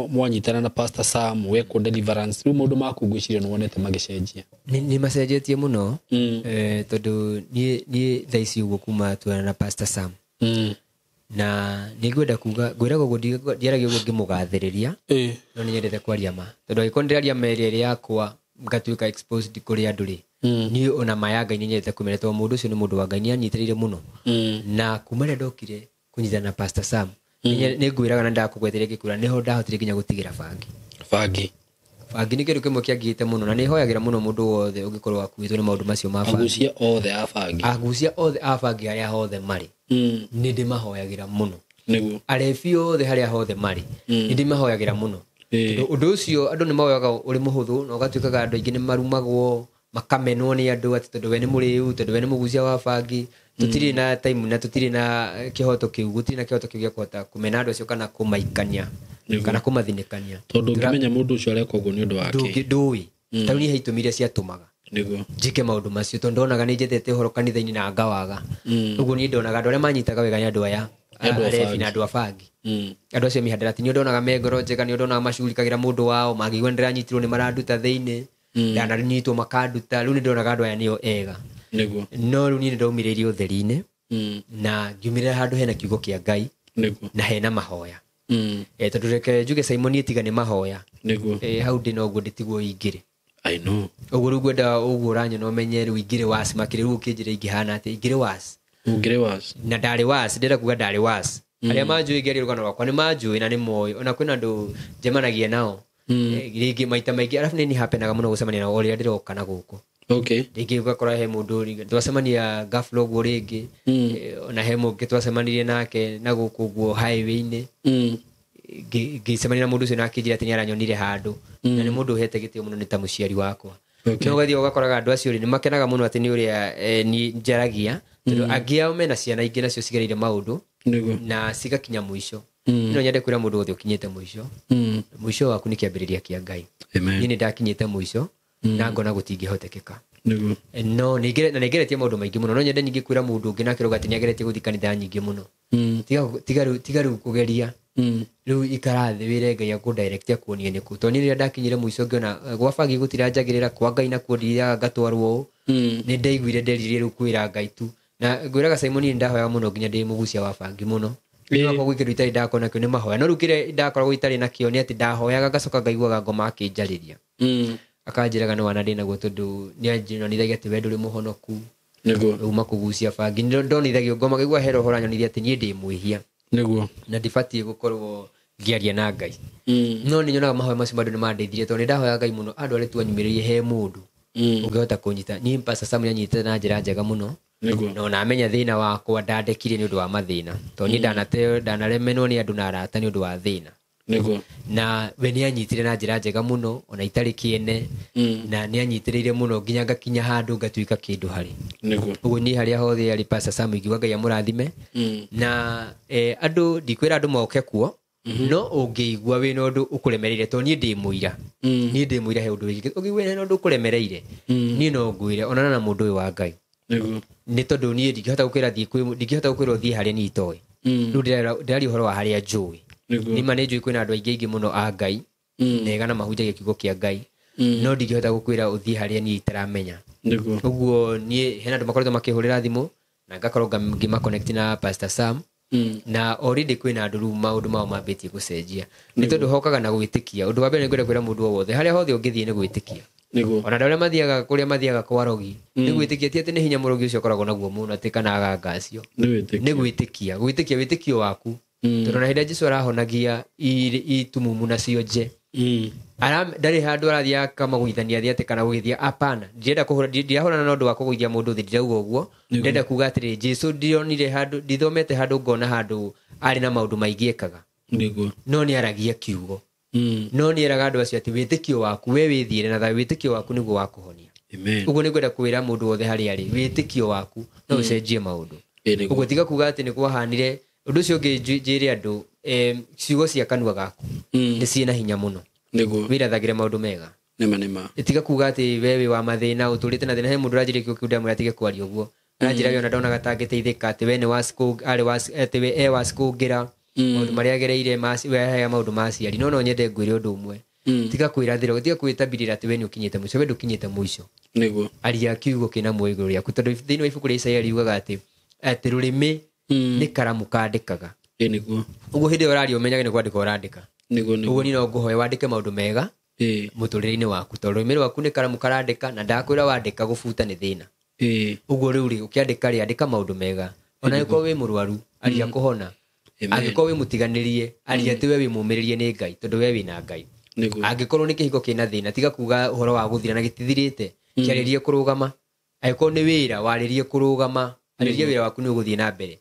mwanyitana na Pastor Sam wekwo deliverance, rĩu maũndũ maku ngwĩciria nĩ wonete magĩcenjia. Nĩ macenjetie mũno. Tondũ niĩ thaa ici ũguo kuma tuonana na Pastor Sam, na nĩ ngwenda kuga, ngwĩraga ũguo, ndiaragia ũguo ngĩmũgathĩrĩria, no nĩ nyendete kwaria ma, tondũ angĩkorwo ndĩraria ma ĩrĩa ĩrĩ yakwa ngatuĩka exposed kũrĩ andũ rĩ, niĩ ona ma ya Ngai nĩ nyendete kũmenya, tondũ mũndũ ũcio nĩ mũndũ wa Ngai, nĩ anyitĩrĩire mũno. Na kuma rĩrĩa ndokire kũnyitana na Pastor Sam, nĩ ngwĩraga na ndakũgweteria ngĩkwĩra nĩho ndahotire nginya gũtigĩra bangi. Bangi. Bangi nĩ kĩndũ kĩmwe kĩangĩte mũno, na nĩ hoyagĩra mũno mũndũ wothe ũngĩkorwo akuĩtwo nĩ maũndũ macio ma bangi. Agucia othe a bangi. Agucia othe a bangi harĩa hothe marĩ, nĩ ndĩmahoyagĩra mũno. Arebi othe harĩa hothe marĩ, nĩ ndĩmahoyagĩra mũno. Tondũ ũndũ ũcio andũ nĩ mawoyaga ũrĩ mũhũthũ, na ũgatuĩkaga andũ aingĩ nĩ marumagwo, makamenwo nĩ andũ atĩ tondũ we nĩ mũrĩu, tondũ we nĩ mũgucia wa bangi. Tũtirĩ na time na tũtirĩ na kĩhoto kĩu, gũtirĩ na kĩhoto kĩu gĩa kũhota kũmena andũ acio kana kũmaikania kana kũmathinĩkania. Tondũ ũngĩmenya mũndũ ũcio areka ũguo nĩ ũndũ wa kĩ? Ndũĩ. Ta rĩu niĩ he itũmi iria ciatũmaga njĩke maũndũ macio, tondũ ndonaga nĩ njethete ũhoro kanitha-inĩ na ngawaga. Ũguo niĩ ndonaga andũ arĩa manyitaga wega nĩ andũ aya Andũ a arebi bangi. na andũ a bangi. Andũ acio a mĩhandarati nĩ ndonaga me ngoro njega, nĩ ndonaga macugurikagĩra mũndũ wao, mangĩigua nĩ ndĩranyitirwo nĩ maranduta thĩinĩ. Ndananyitwo makanduta, rĩu nĩ ndonaga andũ aya nĩo ega. Nĩguo. No rĩu niĩ nĩ ndaumĩrĩirie ũtheri-inĩ na ngiumĩrĩra handũ hena kiugo kĩa Ngai na hena mahoya. Tondũ reke njuge Simon tiga nĩ mahoya. Nĩguo. Hau ndĩ noguo ndĩtigwo ingĩrĩ. I know. Ũguo rĩu ngwenda ũguo ũranyona ũmenye rĩu ingĩrĩ was makĩria rĩu ũkĩnjĩra ingĩhana atĩa, ingĩrĩ was. Ũngĩrĩ was. Na ndarĩ was, ndĩrenda kuga ndarĩ was. Arĩa manjũĩ ngĩaria rũgano rwakwa nĩ manjũĩ na nĩ moĩ, ona kwĩna andũ njemanagia nao. Rĩngĩ maita maingĩ, arabu nĩ niĩ hapenaga mũno gũcemania nao o rĩrĩa ndĩroka na gũkũ. Okay. Rĩngĩ ũgakora he mũndũ rĩngĩ twacemania ghafla ũguo rĩngĩ, ona he mũngĩ twacemanirie nake na gũkũ ũguo highway-inĩ. Ngĩcemania na mũndũ ũcio na akĩnjĩra atĩ nĩ aranyonire handũ. Na nĩ mũndũ ũhete gĩtĩo mũno, nĩ ta mũciari wakwa. Okay. No ũgathiĩ ũgakoraga andũ acio rĩ, nĩ makenaga mũno atĩ nĩ ũrĩa niĩ njaragia, tondũ angĩ ao mena ciana ingĩ nacio cigereire maũndũ Nĩguo. na cigakinya mũico. No nyende kwĩra mũndũ wothe ũkinyĩte mũico, mũico waku nĩ kĩambĩrĩria kĩa Ngai. Amen. Niĩ nĩ ndakinyĩte mũico na ngona gũtingĩhotekeka. Nĩguo. No na nĩngeretie maũndũ maingĩ mũno. No nyende ningĩ kwĩra mũndũ ũngĩ nake rauga atĩ nĩageretie gũthiĩ kanitha nyingĩ mũno. Tiga rĩu kũgeria. Rĩu ikara thĩ wĩre Ngai akũ direct akuonie nĩkũ. Tondũ niĩ rĩrĩa ndakinyire mũico ngĩona gwa bangi gũtiranjagĩrĩra, kwa Ngai nakuo ndithiaga ngatwarwo ũũ. Nĩ ndaiguire nderirie rĩu kwĩra Ngai tu. Na ngwĩraga Simon niĩ ndahoyaga mũno nginya ndĩ mũgucia wa bangi mũno. Nĩ wakwa gwĩ kĩndũ itarĩ ndakorwo nakĩo nĩ mahoya. No rĩu kĩrĩa ndakoragwo itarĩ nakĩo nĩ atĩ ndahoyaga ngacoka ngaiguaga ngoma akĩnjarĩria. Akanjĩraga nĩ wana ndĩ naguo tondũ nĩ anjĩnonithagia atĩ we ndũrĩ mũhonoku. Nĩguo. Uma kũgucia bangi. Nĩ ndonithagio ngoma ngaigua he roho ũranyonithia atĩ niĩ ndĩ mwĩhia. Nĩguo. Na ndibatiĩ gũkorwo ngĩaria na Ngai. No nĩ nyonaga mahoya macio bado nĩ mandeithirie tondũ nĩ ndahoyaga Ngai mũno andũ arĩa twanyumĩrĩrie he mũndũ ũngĩhota kũnyita. Niĩ Pastor Sam nĩanyitĩte na njĩra njega mũno. Nĩguo. Na ona amenya thĩna wakwa ndandekire nĩ ũndũ wa mathĩna. Tondũ niĩ ndanaremenwo nĩ andũ na arata nĩ ũndũ wa thĩna. Nĩguo. Na we nĩanyitire na njĩra njega mũno ona itarĩ kĩene. Na nĩanyitĩrĩire mũno nginya ngakinya handũ ngatuĩka kĩndũ harĩ. Nĩguo. Ũguo niĩ harĩa hothe arĩ Pastor Sam ingiuga Ngai amũrathime. Na andũ ndikwĩra andũ moke kuo, no ũngĩigua wĩna ũndũ ũkũremereire, tondũ niĩ ndĩ mũira. Niĩ ndĩ mũira he ũndũ wĩkĩkĩte. Ũngĩigua wĩna ũndũ ũkũremereire, niĩ no ngwĩre onana na mũndũ ũyũ wa Ngai. Nĩguo. Nĩ tondũ niĩ ndingĩhota gũkwĩra thiĩ kwĩ, ndingĩhota gũkwĩra ũthiĩ harĩa niĩ itoĩ. Rĩu ndĩraria ũhoro wa harĩa njũĩ. Nĩguo. Nĩ ma nĩ njũĩ kwĩna andũ aingĩ aingĩ mũno a Ngai, nega na mahunjagia kiugo kĩa Ngai. No ndingĩhota gũkwĩra ũthiĩ harĩa niĩ itaramenya. Nĩguo. Ũguo niĩ hena andũ makoretwo makĩhũrĩra thimũ na ngakorwo ngĩma-connect na Pastor Sam. Na already kwĩna andũ rĩu maũndũ mao mambĩtie gũcenjia. Nĩ tondũ hokaga na gwĩtĩkia. Ũndũ wa mbere nĩ ngwenda kwĩra mũndũ o wothe, harĩa hothe ũngĩthiĩ nĩ gwĩtĩkia. Nĩguo. Ona andũ arĩa mathiaga kũrĩa mathiaga kwa rogi, nĩ gwĩtĩkia, ti atĩ nĩ hinya mũrogi ũcio ũkoragwo naguo mũno atĩ kana aganga acio. Nĩ gwĩtĩkia. Nĩ gwĩtĩkia. Gwĩtĩkia wĩtĩkio waku. Tondũ na hĩndĩ ĩrĩa Jesũ arahonagia itumumu na cionje. Ndarĩ handũ arathiĩ akamagũithania thĩ atĩ kana gũgĩthiĩ, hapana. Ndirenda kũhũra, ndirahũrana na ũndũ wa kũgũithia mũndũ thĩ, ndirauga ũguo. Nĩguo. Ndĩrenda kuga atĩrĩ, Jesũ ndionire handũ, ndithomete handũ ngona handũ arĩ na maũndũ maingĩ ekaga. Nĩguo. No nĩ aragia kiugo. No nĩ eraga andũ acio atĩ wĩtĩkio waku, we wĩthiĩre na thayũ, wĩtĩkio waku nĩguo wa kũhonia. Amen. Ũguo nĩ ngwenda kwĩra mũndũ wothe harĩa arĩ, wĩtĩkio waku no ũcenjie maũndũ. Ĩ, nĩguo. Ũguo tiga kuga atĩ nĩ kwahanire. Ũndũ ũcio ũngĩ njĩre andũ, ciugo cia kanua gaku nĩ ciĩna hinya mũno. Nĩguo. Wĩrathagĩre maũndũ mega. Nĩma, nĩma. Tiga kuga atĩ we wĩ wa mathĩna, ũtũrĩte na thĩna. He mũndũ ũranjĩra kĩo kĩu ndamwĩra atige kwaria ũguo. Aranjĩra we ona ndonaga ta angĩteithĩka, atĩ we nĩ wa arĩ wa atĩ we e wa cikũngĩra. Maũndũ marĩa agereire, we aheaga maũndũ ma aciari. No no nyende ngwĩre ũndũ ũmwe. Tiga kwĩrathĩra, tiga kwĩtabirĩra atĩ we nĩ ũkinyĩte mũico, we ndũkinyĩte mũico. Nĩguo. Aria kiugo kĩna muoyo igũrũ rĩaku, tondũ thĩinĩ wa ibuku rĩa Isaia riugaga atĩ rũrĩmĩ nĩ karamu kandĩkaga. Ĩ, nĩguo. Ũguo hĩndĩ ĩyo ũraria ũmenyage nĩ kwandĩka ũrandĩka. Nĩguo, nĩguo. Ũguo niĩ no ngũhoe wandĩke maũndũ mega mũtũrĩre-inĩ waku, tondũ rũrĩmĩ rwaku nĩ karamu karandĩka, na ndakwĩra wandĩka gũbuta nĩ thĩna. Ũguo rĩu rĩ, ũkĩandĩka rĩ, andĩka maũndũ mega. Ona angĩkorwo wĩ mũrwaru, aria kũhona. Amen. Angĩkorwo wĩ mũtiganĩrie, aria atĩ we wĩ mũmĩrĩrie nĩ Ngai, tondũ we wĩna Ngai. Nĩguo. Angĩkorwo nĩ kĩhiko kĩna thĩna, tiga kuga ũhoro wa gũthira na gĩtithirĩte, kĩarĩrie kũrũgama. Angĩkorwo nĩ wĩra, warĩrie kũrũgama, arĩria wĩra waku nĩ ũgũthiĩ na mbere.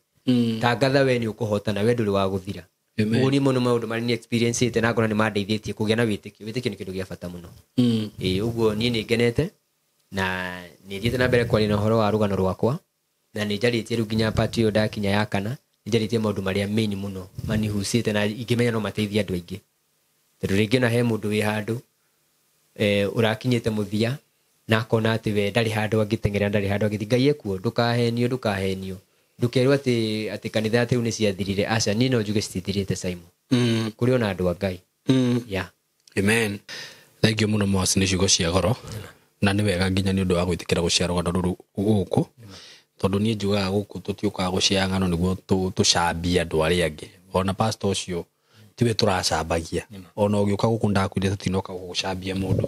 Tangatha we nĩ ũkũhotana, we ndũrĩ wa gũthira. Amen. Ũguo nĩ mũno maũndũ marĩa niĩ experience-ĩte na ngona nĩ mandeithĩtie kũgĩa na wĩtĩkio. Wĩtĩkio nĩ kĩndũ gĩa bata mũno. Ĩĩ, ũguo niĩ nĩ ngenete na nĩ thiĩte na mbere kwaria na ũhoro wa rũgano rwakwa, na nĩ njarĩtie rĩu nginya part ĩyo ndakinya ya kana, nĩ njarĩtie maũndũ marĩa main mũno manihucĩte na ingĩmenya no mateithie andũ aingĩ. Tondũ rĩngĩ ona he mũndũ wĩ handũ, ũrakinyĩte mũthia na akona atĩ we ndarĩ handũ angĩteng'era, ndarĩ handũ angĩthiĩ. Ngai ekuo, ndũkahenio, ndũkahenio. Ndũkerwo atĩ kanitha atĩ rĩu nĩ ciathirire. Aca, niĩ no njuge citithirĩte, Simon. Kũrĩ ona andũ a Ngai. Yeah. Amen. Thank you mũno Moas, nĩ ciugo cia goro na nĩ wega nginya nĩ ũndũ wa gwĩtĩkĩra gũcia rũgano rũrũ gũkũ, tondũ niĩ njugaga gũkũ tũtiũkaga gũcia ng'ano nĩguo tũcambie andũ arĩa angĩ. Ona pastor ũcio tiwe tũracambagia, ona ũgĩũka gũkũ ndakwĩrire tũtinoka gũgũcambia mũndũ,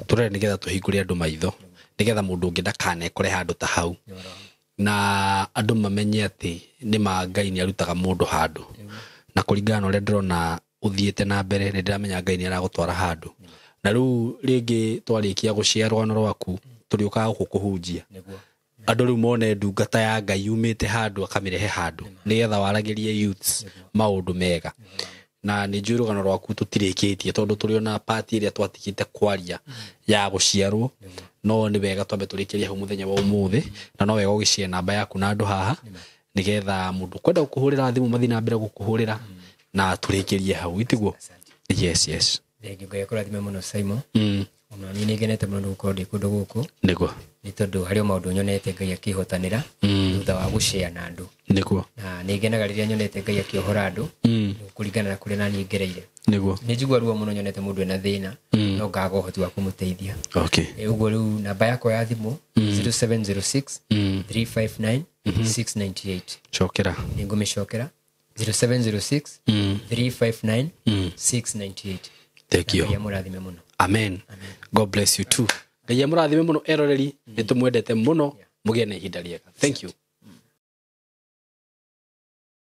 tũrere nĩgetha tũhingũre andũ maitho, nĩgetha mũndũ ũngĩ ndakanekore handũ ta hau, na andũ mamenye atĩ nĩ ma Ngai nĩ arutaga mũndũ handũ. Na kũringana na ũrĩa ndĩrona ũthiĩte na mbere, nĩ ndĩramenya Ngai nĩ aragũtwara handũ. Na rĩu rĩngĩ twarĩkia gũcia rũgano rwaku, tũrĩũkaga gũkũ kũhunjia andũ rĩu mone ndungata ya Ngai yumĩte handũ akamĩrehe handũ, nĩgetha waragĩrie youths maũndũ mega. Na nĩ njũĩ rũgano rwaku tũtirĩkĩtie, tondũ tũrĩ ona part ĩrĩa twatigĩte kwaria ya gũciarwo, no nĩ wega twambe tũrĩkĩrie hau mũthenya wa ũmũthĩ. Na no wega ũgĩcie namba yaku na andũ haha, nĩgetha mũndũ kwenda gũkũhũrĩra thimũ mathiĩ na mbere gũkũhũrĩra, na tũrĩkĩrie hau, itiguo? Yes, yes. Thank you. Ngai akũrathime mũno, Simon. Ona niĩ nĩ ngenete mũno nĩ gũkorwo ndĩ kũndũ gũkũ, Nĩguo. nĩ tondũ harĩ o maũndũ nyonete Ngai akĩhotanĩra thutha wa gũcea na andũ. Nĩguo. Na nĩ ngenaga rĩrĩa nyonete Ngai akĩohora andũ kũringana na kũrĩa naniĩ ngereire. Nĩguo. Nĩ njigua ruo mũno nyonete mũndũ ena thĩna, no ngaga ũhoti wa kũmũteithia. Okay. Ũguo rĩu namba yakwa ya thimũ 0706 359 698. Cokera. Nĩ ngũmĩcokera, 0706 359 698. Thank you. Ngai amũrathime mũno. Amen. God bless you too. Ngai amũrathime mũno eroreri, nĩ tũmwendete mũno, mũgĩe na ihinda rĩega. Thank you.